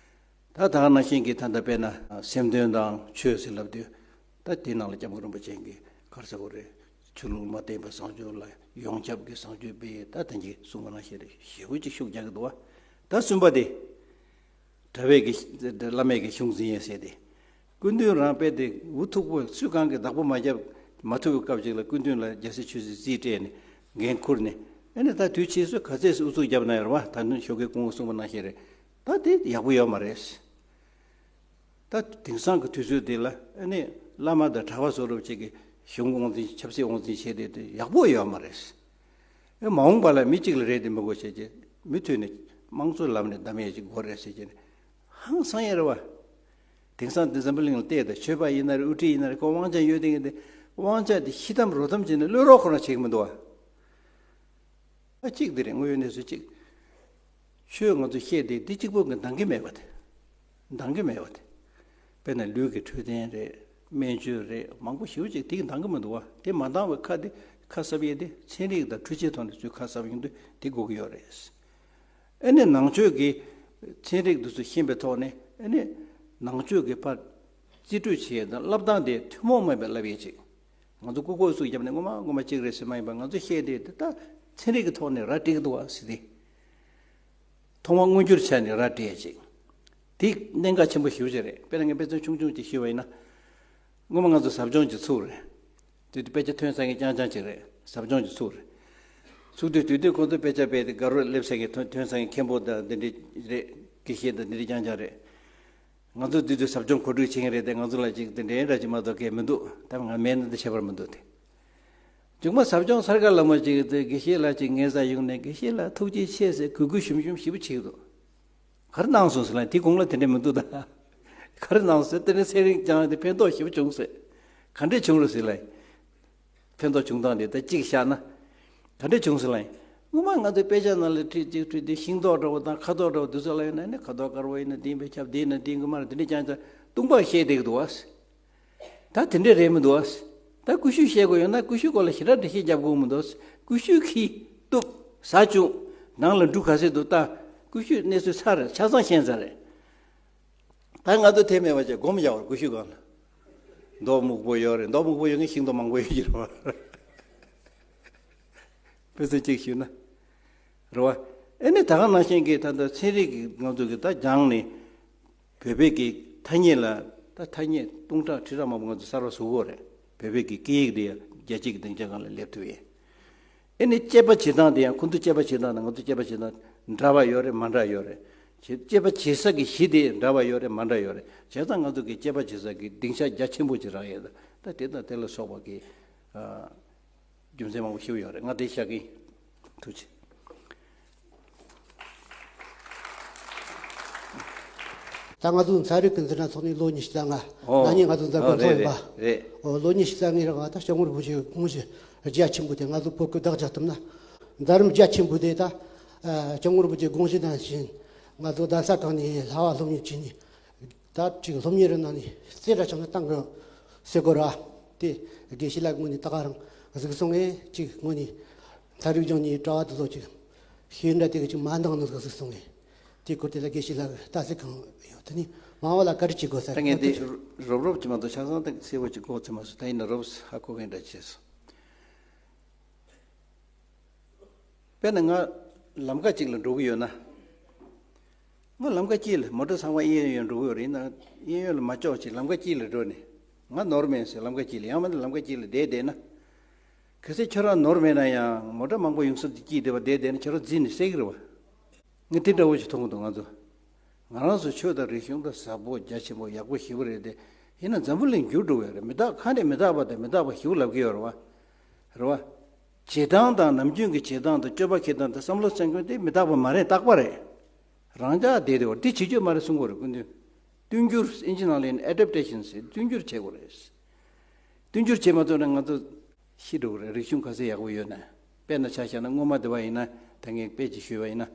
ད་ད་ག་ནང་བཞིན་གྱི་ད་ལྟ་དཔེར་ན་སེམས་དོན་དང་ཆོས་ཟེར་ལབ་དུས། ད་དེའི་ནང་ལ་སྐྱབས་མགོན་རིན་པོ་ཆེ་གིས་ག་རེ་ཟེར་དགོས་རེད། ཆོས་ལུགས་མ་བརྟེན་པའི་བཟང་སྤྱོད་ལ་ཡོངས་ཁྱབ་ཀྱི་བཟང་སྤྱོད་སྤེལ་ཡས། ད་ད་གིན་གསུངས་པ་ནང་བཞིན་རེད། ཞེ་པོ་ཅིག་ཤུགས་རྒྱག་གི་འདུག་བ། ད་གསུམ་པ་དེ། གྲྭ་པས་ཀྱི་བླ་མས་ཀྱི་གཞུང་འཛིན་ཡས་ཟེར་ཏེ། སྐུ་མདུན་རང་དཔེ་དེ་འུ་ཐུག་པོ་སུས་གང་གི་བདག་པོ་མ་བརྒྱབ་མ་ཐུབ་པའི་སྐབས་ཅིག་ལ་སྐུ་མདུན་ལ་རྒྱལ་སྲས་ཆོས་སྲིད་རྩིས་སྤྲད་ནས་འགན་ཁུར་ནས། ཨ་ནི་ད་དུས་ཕྱིས་སུ་ག་ཚད་སུ་ཨུ་ཚུགས་བརྒྱབ་ན་ཡོད་རེད་བ། ད་ནི་ཞོགས་ཀའི་སྐུ་ངོ་གསུངས་པ་ནང་བཞིན་རེད། ད་དེ་ཡག་པོ་ཡོད་མ་རེད། ད་དེང་སང་གི་དུས་ཚོད་འདི་ལ་ཨ་ནི་བླ་མ་དང་གྲྭ་པ་བཟོ་འདྲ་བྱེད་ཀྱི་གཞུང་དབང་འཛིན་ཆབ་སྲིད་དབང་འཛིན་བྱས་ཏེ་དེ་ཡག་པོ་ཡོད་མ་རེད། ཨེ་མ་འོངས་པ་ལ་མི་གཅིག་ལ་རེད་དེ་མི་དགོས་བྱས་ཀྱི་མུ་མཐུད་ནས་དམངས་གཙོའི་ལམ་ནས་བདམས་ཡས་ཅིག་དགོས་རེད་ཟེར་གྱི་ནི་ཧང་སང་ཡས་རེད་བ། དེང་སང་འདི་འཛམ་བུ་གླིང་ལ་བལྟས་དང་ཆོས་པ་ཡིན་ན་རེད། དབུ་ཁྲིད་ཡིན་ན་རེད། ཁོ་དབང་ཆ་ཡོད་དེ་གི་དེ་དབང་ཆ་དེ་ཤི་དམ་རོ་དམ་བྱས་ནས་གློད་རོགས་ཁོ་རང་བྱེད་ཀྱི་མི་འདུག་བ། ཨ་གཅིག་འདི་རེད། དངོས་ཡོད་གནས་ཚུལ་གཅིག་ཆོས་ང་ཚོ་བཤད་དེ་འདི་གཅིག་པོ་གི་འདང་གི་མེད་པ་དེ། འདང་གི་མེད་པ་དེ། དཔེར་ན་ལུས་ཀྱི་འཕྲོད་བསྟེན་རེད། སྨན་བཅོས་རེད། མང་པོ་ཞེ་པོ་ཅིག་དེ་གི་འདང་གི་མི་འདུག་བ། དེ་མ་འདང་བའི་ཁ་དེ་ཁ་གསབ་ཡས་དེ་ཚན་རིག་དང་འཕྲུལ་ཆས་ཐོག་ནས་ཚུར་ཁ་གསབ་ཡོང་དུས་དེ་དགོས་ཀྱི་ཡོད་རེད། ཨ་ནི་ནང་ཆོས་ཀྱི་ཚན་རིག་འདི་ཚོ་ཤེས་པའི་ཐོག་ནས། ཨ་ནི་ནང་ཆོས་ཀྱི་ཕར་རྩིས་སྤྲོད་བྱེད་ཡས་དང་བསླབ་སྟངས་དེ་ཐུན་མོང་མིན་པའི་བསླབ་ཡས་ཅིག་ང་ཚོ་ཀུ་ཀོ་སུ་བརྒྱབ་ནས་ངོ་མ་ངོ་མ་གཅིག་རེད་ཟེར་མ་ཡིན་པ། ང་ཚོ་བཤད་དེ་དེ་ད་ཚན་རིག་གི་ཐོག་ནས་ར་སྤྲད་ཀྱི་འདུག་བ་ཟེར་ཏེ། མཐོང་བ་མངོན་གྱུར་ཆ་ནས་ར་སྤྲད་ཅིག་དེ་གནད་འགག་ཆེན་པོ་ཞེ་པོ་ཅིག་རེད། དཔེར་ན་ངས་དཔེ་མཚོན་ཆུང་ཆུང་ཅིག་ཞུས་པ་ཡིན་ན། སྔོན་མ་ང་ཚོ་ཟབ་སྦྱོང་ཅིག་ཚུགས་རེད། དེ་དུས་དཔེ་ཆ་ཐོན་ས་ངས་རྐྱང་རྐྱང་ཅིག་རེད། ཟབ་སྦྱོང་ཅིག་ཚུགས་རེད། ཚུགས་དུས་དུས་དུས་ཁོང་ཚོ་དཔེ་ཆ་དཔེ་དེ་དགའ་རོགས་སླེབས་ས་ངས་ཐོན་ས་ངས་མཁན་པོ་དང་འདི་འདྲས་རེད། དགེ་བཤེས་དང་འདི་འདྲས་རྐྱང་རྐྱང་རེད། ང་ཚོ་འདི་དུས་ཟབ་སྦྱོང་གོ་སྒྲིག་བྱེད་མཁན་རེད་དེ། ང་ཚོ་ལ་ཅིག་དེ་འདྲའི་འདྲ་ཅིག་མ་གཏོགས་གལ་མི་འདུག་ད་ང་མེད་ན་འདི་ཁྱད་པར་མི་འདུག་དེ། མཇུག་མ་ཟབ་སྦྱོང་ཚར་ག་ལ་མོ་ཅིག་དེ་དགེ་བཤེས་ལགས་ཅིག་ངའི་སར་ཡོང་ནས། དགེ་བཤེས་ལགས་ཐུགས་རྗེ་ཆེ་ཟེར་གུས་གུས་ཞུམ་ཞུམ་ཞེ་པོ་བྱེད་ཀྱི་འདུག་ག་རེ་གནང་སོང་ཟེར་ལ། དེ་གོང་ལ་དེ་འདྲ་མི་འདུག་ད་ག་རེ་གནང་སོང་ཟེར། དེ་ནས་ཚན་རིག་སྦྱངས་ཏེ་ཕན་ཐོགས་ཞེ་པོ་བྱུང་ཟེར། ག་འདྲས་བྱུང་རེད་ཟེར་ལ། ཕན་ཐོགས་བྱུང་སྟངས་དེ་ད་གཅིག་བཞག་ན། ག་འདྲས་བྱུང་ཟེར་ལ། སྔོན་མ་ང་ཚོའི་དཔེ་ཆ་ནང་ལ་ཁྲིད་ཅིག་ཁྲིད་དེ་ཤིང་ཏོག་འདྲ་བོ་དང་ཁ་དོག་འདྲ་བོ་འདི་ཚོ་ལ་ཡོད་ན་ནི། ཁ་དོག་དཀར་བོ་ཡིན་ན་འདི་ཡིན་པས་ཁྱབ། འདི་ཡིན་ན་འདི་ཡིན་གི་མ་རེད། འདི་འདྲས་ཀྱང་ཅང་སྟོང་པ་བཤད་བསྡད་ཀྱི་འདུག་བ། ད་དེ་འདྲས་རེད་མི་འདུག་བ། ད་ཀུ་ཤུ་བཤད་དགོས་ཡོད་ན་ཀུ་ཤུའི་སྐོར་ལ་ཞེ་དྲག་འགྲེལ་བཤད་རྒྱབ་དགོས་མི་འདུག་ཀུ་ཤུ་ཁྱི་གཏུབ་ཟ་བཅུག་ནང་ལ་འབྲུ་ག་ཚོད་འདུག་ད་ཀུ་ཤུ་གནས་ཚུལ་ཚར་རེད། ཆ་ཚང་ཤེས་ཚར་རེད། ད་ང་ཚོ་དེ་མེད་པ་བྱས་སྒོམ་རྒྱག་པར་ཀུ་ཤུ་སྒང་ལ། མདོག་སྨུག་པོ་ཡོད་རེད། མདོག་སྨུག་པོ་ཡོད་མཁན་ཤིང་ཏོག་མང་པོ་ཡོད་ཀྱི་རེད་བ། དཔེ་མཚོན་གཅིག་ཞུས་ན། རེད་བ། ཨེ་ནི་ད་ག་ནང་བཞིན་གྱི་ད་ལྟ་ཚན་རིག་གི་ང་ཚོ་གི་ད་སྦྱངས་ནས། བོད་པའི་གི་ཐ་སྙད་ལ་ད་ཐ་སྙད་སྟོང་ཕྲག་ཁྲི་ཕྲག་མང་པོ་ང་ཚོ་གསར་པ་བཟོ་དགོས་རེད། བོད་པའི་གི་སྐད་ཡིག་འདི་ཡང་རྒྱལ་སྤྱི་གི་སྡིངས་ཆ་སྒང་ལ་སླེབས་ཐུབ་ཡས། ཨེ་ནི་དཔྱད་པ་བྱེད་སྟངས་དེ་ཡང་ཁོང་ཚོ་དཔྱད་པ་བྱེད་སྟངས་དང་ང་ཚོ་དཔྱད་པ་བྱེད་སྟངས་འདྲ་བ་ཡོད་རེད། མ་འདྲ་ཡོད་རེད། བྱེད་དཔྱད་པ་བྱེད་ས་གི་གཞི་དེ་འདྲ་བ་ཡོད་རེད། མ་འདྲ་ཡོད་རེད། བྱས་ཙང་ང་ཚོ་གི་དཔྱད་པ་བྱེད་ས་གི་སྡིངས་ཆ་རྒྱ་ཆེན་པོ་ཅིག་རག་ཡས། ད་དེ་དང་དེ་ལ་སོགས་པ་གི་ཨ། རྒྱུ་མཚན་མང་པོ་ཞིག་ཡོད་རེད། ང་དེ་བཤད་གི་ཡིན། ཐུགས་རྗེ་ཆེ། ད་ང་ཚོ་ཚན་རིག་གི་འཛིན་གྲྭ་ཚོགས་ནས་ལོ་ཉི་ཤུ་རྩ་ལྔ། ཨོ། ན་ནིང་ང་ཚོ་འཛིན་གྲྭ་ཨོ་ཚོགས་ཡིན་པ། རེད་རེད་རེད། ཨོ་ལོ་ཉི་ཤུ་རྩ་ལྔའི་རིང་ད་སྐྱབས་མགོན་རིན་པོ་ཆེའི་དགོངས་གཞི་རྒྱ་ཆེན་པོ་དེ་ང་ཚོ་བོད་སྐད་བདག་རྒྱག་ཐུབ་ན། མཛད་རིམ་རྒྱ་ཆེན་པོ་དེ་ད་ཨ་སྐྱབས་མགོན་རིན་པོ་ཆེའི་དགོངས་གཞི་ནང་བཞིན་ང་ཚོ་གདན་ས་གང་ནས་བསླབ་པ་སློབ་གཉེར་བྱས་ནས། ད་ཅིག་སློབ་གཉེར་ནང་ནས་རྩེ་གྲ་ཆང་ནས་བཏང་དགོས་ཟེར་དགོས་ར། དེ་དགེ་བཤེས་ལགས་ངོས་ནས་ད་ག་རང་གཟིགས་སོང་ངས། ཅིག་ངོས་ནས་ཚན་རིག་སྦྱང་ནས་གྲྭ་བ་དེ་ཚོ་ཅིག་ཤེས་འདྲ་དེ་ག་ཅིག་མ་འདང་ནི་གཟིགས་སོང་ངས། དེ་སྐོར་དེ་ལ་དགེ་བཤེས་ལགས་ལྟ་ཚུལ་གང་ཡོད། དེ་ནི་མ་འོངས་ལ་ག་རེ་བྱེད་དགོས་ས་ད་ངས་དེ་རོབ་རོབ་ཅིག་མ་གཏོགས་ཆ་ཚང་ད་གསལ་པོ་ཅིག་གོ་ཚོད་མ་སོང་། ད་ཡིན་ན་རོབ་ཧ་གོ་མཁན་འདྲ་བྱས་སོང་། དཔེར་ན་ང་ལམ་ཁ་ཅིག་ལ་འགྲོ་གི་ཡོད་ན། ང་ལམ་ཁ་དཀྱིལ་ལ་མོ་ཊ་ཚང་མ་གཡས་གཡོན་འགྲོ་གི་ཡོད་རེད། ཡིན་ན་གཡས་གཡོན་ལ་མ་ལྕོགས་ཅིག་ལམ་ཁ་དཀྱིལ་ལ་འགྲོ་ནས། ང་ནོར་མེད་ཟེར་ལམ་ཁ་དཀྱིལ་ལ། ཡང་མིན་ན་ལམ་ཁ་དཀྱིལ་ལ་བསྡད་བསྡད་ན། གལ་སྲིད་ཁྱོད་རང་ནོར་མེད་ན་ཡང་མོ་ཊ་མང་པོ་ཡོང་ས་དེ་དཀྱིལ་བསྡད་པ་བསྡད་བསྡད་ན་ཁྱོད་རང་འཛིན་ནས་བསད་ཀྱི་རེད་བ། ངས་དེ་འདྲ་བོ་ཞིག་མཐོང་གི་འདུག་ང་ཚོ། ང་རང་ཚོ་ཆོས་དང་རིག་གཞུང་དང་ཟབ་པོ་རྒྱ་ཆེན་པོ་ཡག་པོ་ཞེ་པོ་རེད་དེ། ཡིན་ན་འཛམ་བུ་གླིང་འགྱུར་འགྲོ་བས་རེད། མི་རྟག་ཁ་ནས་མི་རྟག་པ་དང་མི་རྟག་པ་ཞེ་པོ་ལབ་ཀྱི་ཡོད་རེད་བ། རེད་བ། བྱེད་སྟངས་དང་ནམ་རྒྱུན་གྱི་བྱེད་སྟངས་དང་སྤྱོད་པ་འཁྱེར་སྟངས་དང་བསམ་བློ་སེམས་ཁམས་དེ་མི་རྟག་པ་མ་རེད། རྟག་པ་རེད། རང་འཇགས་བསྡད་དེ་བར་དེ་བྱེད་རྒྱུ་མ་རེད་གསུང་གི་ཡོད་རེད། སྐུ་མདུན། བསྟུན་འགྱུར། ཨིན་ཇི་ནང་ལ་ཡིན་ན་ཨེ་ཌབ་ཊེ་ཤན་ཟེར། བསྟུན་འགྱུར་བྱེད་དགོས་རེད། བསྟུན་འགྱུར་བྱེད་མ་ཐུབ་ན་ང་ཚོ་ཤི་འགྲོ་གི་རེད། རིག་གཞུང་ག་ཚོད་ཡག་པོ་ཡོད་ན། དཔེར་ན་ཆ་བཞག་ན་སྔོན་མ་དེ་བ་ཡིན་ན། ད་ངས་དཔེ་ཅིག་ཞུས་པ་ཡིན་ན།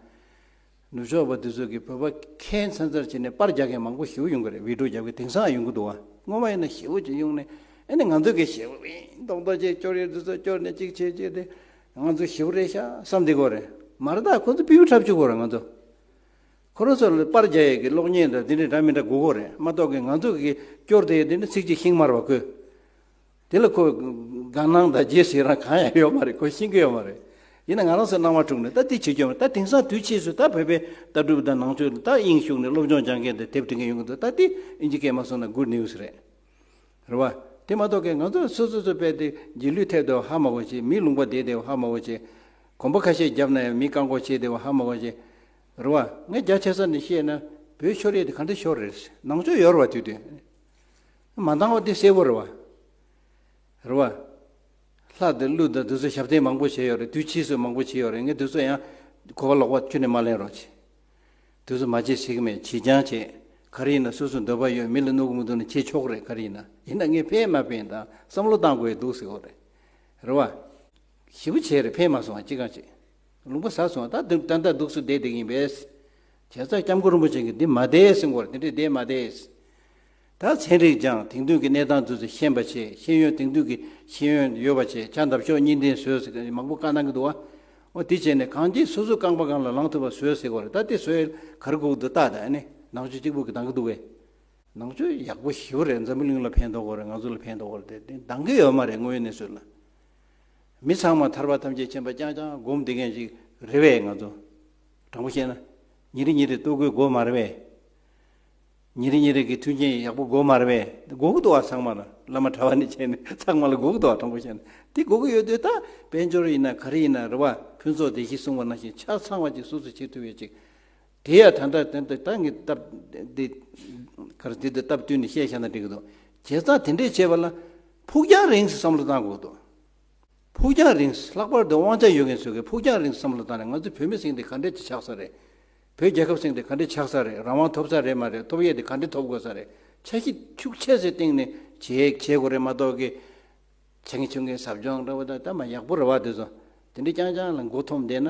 ནུབ་ཕྱོགས་པ་དེ་ཚོ་གིས་བོད་པ་མཁྱེན་ཚར་ཚར་བྱས་ནས་པར་རྒྱག་མཁན་མང་པོ་ཞེ་པོ་ཡོང་གི་རེད། བི་ཌི་ཡོ་རྒྱག་མཁན་དེང་སང་ཡོང་གི་འདུག་བ། སྔོན་མ་ཡིན་ན་ཞེ་པོ་ཅིག་ཡོང་ནས། ཨེ་ནི་ང་ཚོ་གི་ཞེ་པོ་ཡིན་མདོག་མདོག་ཅིག་སྐྱོར་ཡས་འདི་ཚོ་སྐྱོར་ནས་ཅིག་བྱས་བྱས་ཏེ་ང་ཚོ་ཞེ་པོ་རེད་ཤག་བསམ་བསྡད་ཀྱི་ཡོད་རེད། མ་རེད་ད། ཁོ་ཚོ་པིའུ་འཁྲབ་བཅུག་གི་ཡོད་རེད། ང་ཚོ་ཁོ་རང་ཚོ་ལ་པར་རྒྱག་ཡས་ཀྱི་གློག་བརྙན་འདྲ་འདི་འདྲ་འདྲ་མི་འདྲ་དགོས་ཀྱི་ཡོད་རེད་མ་གཏོགས་ཀྱི། ང་ཚོ་གི་སྐྱོར་བསྡད་ཡས་འདི་འདྲ་ཚིག་གཅིག་ཤེས་ཀྱི་མ་རེད་པ་ཁོས། དེ་ལ་ཁོ་དགའ་སྣང་དང་རྗེས་ཟེར་རང་གང་ཡང་ཡོད་མ་རེད། ཁོ་ཤེས་ཀྱི་ཡོད་མ་རེད། ཡིན་ན་ང་རང་ཚོ་སྣང་བ་དཀྲུགས་ནས་ད་དེ་བྱེད་རྒྱུ་མ་རེད། ད་དེང་སང་དུས་ཕྱིས་སུ་ད་བོད་པའི་ལྟ་གྲུབ་དང་ནང་ཆོས་ད་དབྱིངས་ཞུགས་ནས་སློབ་སྦྱོང་སྦྱང་མཁན་དེ་དེབ་འབྲི་མཁན་ཡོང་གི་འདུག་ད་དེ་ཨིན་ཇི་སྐད་མ་སོང་ན་good news རེད། རེད་བ། དེ་མ་གཏོགས་ཀྱི་ང་ཚོ་སོ་སོ་སོ་བས་དེ་རྗེས་ལུས་ཐེབས་བསྡད་པ་ཧ་མ་གོ་བྱེད། མི་ལུང་པ་བསྡད་བསྡད་པ་ཧ་མ་གོ་བྱེད། གོམ་པ་ཁ་ཤས་བརྒྱབ་ན་ཡང་མི་བཀག་འགོག་བྱེད་བསྡད་པ་ཧ་མ་གོ་བྱེད། རེད་བ། ངས་རྒྱ་ཆེ་ས་ནས་བཤད་ན་བོད་ཤོར་ཡས་དེ་ག་འདྲ་ཤོར་རེད། ནང་ཆོས་ཡོད་རེད་བ། དུས་དུས་མ་འདང་བ་དེ་གསལ་པོ་རེད་བ། རེད་བ། ལྷ་དང་ཀླུ་དང་དེ་ཚོ་ཞབས་བརྟན་མང་པོ་བྱས་ཡོད་རེད། དུས་ཕྱིས་སུ་མང་པོ་བྱས་ཡོད་རེད། ངས་དེ་ཚོ་ཡང་གོ་བ་ལོག་པ་ཁྱོན་ནས་མ་ལེན་རོགས་བྱེད། དེ་ཚོ་མ་བྱེད་ཟེར་གི་མེད། བྱེད་རྐྱང་བྱེད། ག་རེ་ཡིན་ན་སོ་སོ་འདོད་པ་ཡོད། མི་ལ་གནོད་གི་མི་འདུག་ན་བྱེད་ཆོག་གི་རེད། ག་རེ་ཡིན་ན། ཡིན་ན་ངས་ཕན་མ་ཕན་དང་བསམ་བློ་བཏང་དགོས་འདུག་ཟེར་གི་རེད། རེད་བ། ཞེ་པོ་བྱས་རེད། ཕན་མ་སོང་བ་ཅི་གང་བྱེད། ལུང་པ་ཟ་སོང་བ། ད་འདི་ད་ལྟ་འདུག་སུ་བསྡད་བསྡད་ཀྱི་ཡིན་པས། བྱས་ཙང་སྐྱབས་མགོན་རིན་པོ་ཆེ་གིས་འདི་མ་བསྡད་ཟེར་གི་རེད། འདི་འདྲས་བསྡད་མ་བསྡད། ད་ཚན་རིག་སྦྱངས། དེང་དུས་ཀྱི་གནས་སྟངས་དེ་ཚོ་ཤེས་པ་བྱས། ཤེས་ཡོན། དེང་དུས་ཀྱི་ཤེས་ཡོན་ཡོད་པ་བྱས། ཕྱག་འདབ་གཤོག་གཉིས་ལྡན་བཟོས་ཟེར་མང་པོ་བཀའ་གནང་གི་འདུག་བ། འོ་དེ་བྱས་ནས་གང་ཅི་སོ་སོ་རྐང་པ་སྒང་ལ་ལངས་ཐུབ་པ་བཟོས་ཟེར་གི་རེད། ད་དེ་བཟོས་ག་རེ་དགོས་འདུག་ལྟ་ད་ཨ་ནི་ནང་ཆོས་གཅིག་པུ་གི་འདང་གི་འདུག་གས། ནང་ཆོས་ཡག་པོ་ཞེ་པོ་རེད། འཛམ་བུ་གླིང་ལ་ཕན་ཐོགས་གི་རེད། ང་ཚོ་ལ་ཕན་ཐོགས་གི་རེད། དེ་འདང་གི་ཡོད་མ་རེད། དངོས་ཡོད་གནས་ཚུལ་ལ། མི་ཚང་མ་ཐར་པ་ཐམས་ཅད་མཁྱེན་པ་རྐྱང་རྐྱང་སྒོམ་བསྡད་མཁན་ཞིག་རེད་པས། ང་ཚོ་དྲང་པོ་བཤད་ན་ཉིན་རེ་ཉིན་རེ་ལྟོ་གོས་དགོས་མ་རེད་པས། ཉིན་རེ་ཉིན་རེ་གི་མཐུན་རྐྱེན་ཡག་པོ་དགོས་མ་རེད་པས། དགོས་ཀྱི་འདུག་བ། ཚང་མ་ལ། བླ་མ་གྲྭ་པ་ནས་བྱས་ནས་ཚང་མ་ལ་དགོས་ཀྱི་འདུག་བ། དྲང་པོ་བཤད་ན་དེ་དགོས་ཀྱི་ཡོད་དུས། ད་དཔལ་འབྱོར་ཡིན་ན་ག་རེ་ཡིན་ན་རེད་བ། ཕུན་ཚོགས་སྡེ་བཞི་གསུངས་པ་ནང་བཞིན་ཆ་ཚང་བ་ཅིག་སོ་སོས་བྱེད་ཐུབ་ཡོད་ཅིག་དེ་ཡང་ད་ལྟ་ད་ལྟ་ད་ངས་སྟབས་འདི་ག་རེ་འདི་དང་སྟབས་བསྟུན་ནས་བཤད་བཞག་ན་འགྲིག་གི་འདུག་བྱས་ཙང་དེ་འདྲས་བྱས་པ་ལ་ཕུགས་རྒྱང་རིང་ཞིག་བསམ་བློ་བཏང་དགོས་འདུག་ཕུགས་རྒྱང་རིང་། ལྷག་པར་དུ་དབང་ཆ་ཡོད་མཁན་ཚོས་ཀྱི་ཕུགས་རྒྱང་རིང་བསམ་བློ་བཏང་ནས། ང་ཚོ་བོད་མི་ཟེར་མཁན་དེ་ག་འདྲས་ཅིག་ཆགས་ས་རེད། བོད་རྒྱལ་ཁབ་ཟེར་མཁན་དེ་ག་འདྲས་ཆགས་ས་རེད། རང་དབང་ཐོབ་ས་རེད་མ་རེད། ཐོབ་ཡས་དེ་ག་འདྲས་ཐོབ་དགོས་ས་རེད། འཆར་གཞི་ཤུགས་ཆེ་ཙམ་བཏིང་ནས་བྱེད་བྱེད་དགོས་རེད་མ་གཏོགས་ཀྱི། ཆེ་ངེས་ཆུང་ངེས་ཟབ་སྦྱོང་འདྲ་བོ་དང་ད་མ་ཡག་པོ་རེད་བ། དེ་ཚོ་དེ་འདྲས་རྐྱང་རྐྱང་ལ་མགོ་འཐོམས་བསྡད་ན་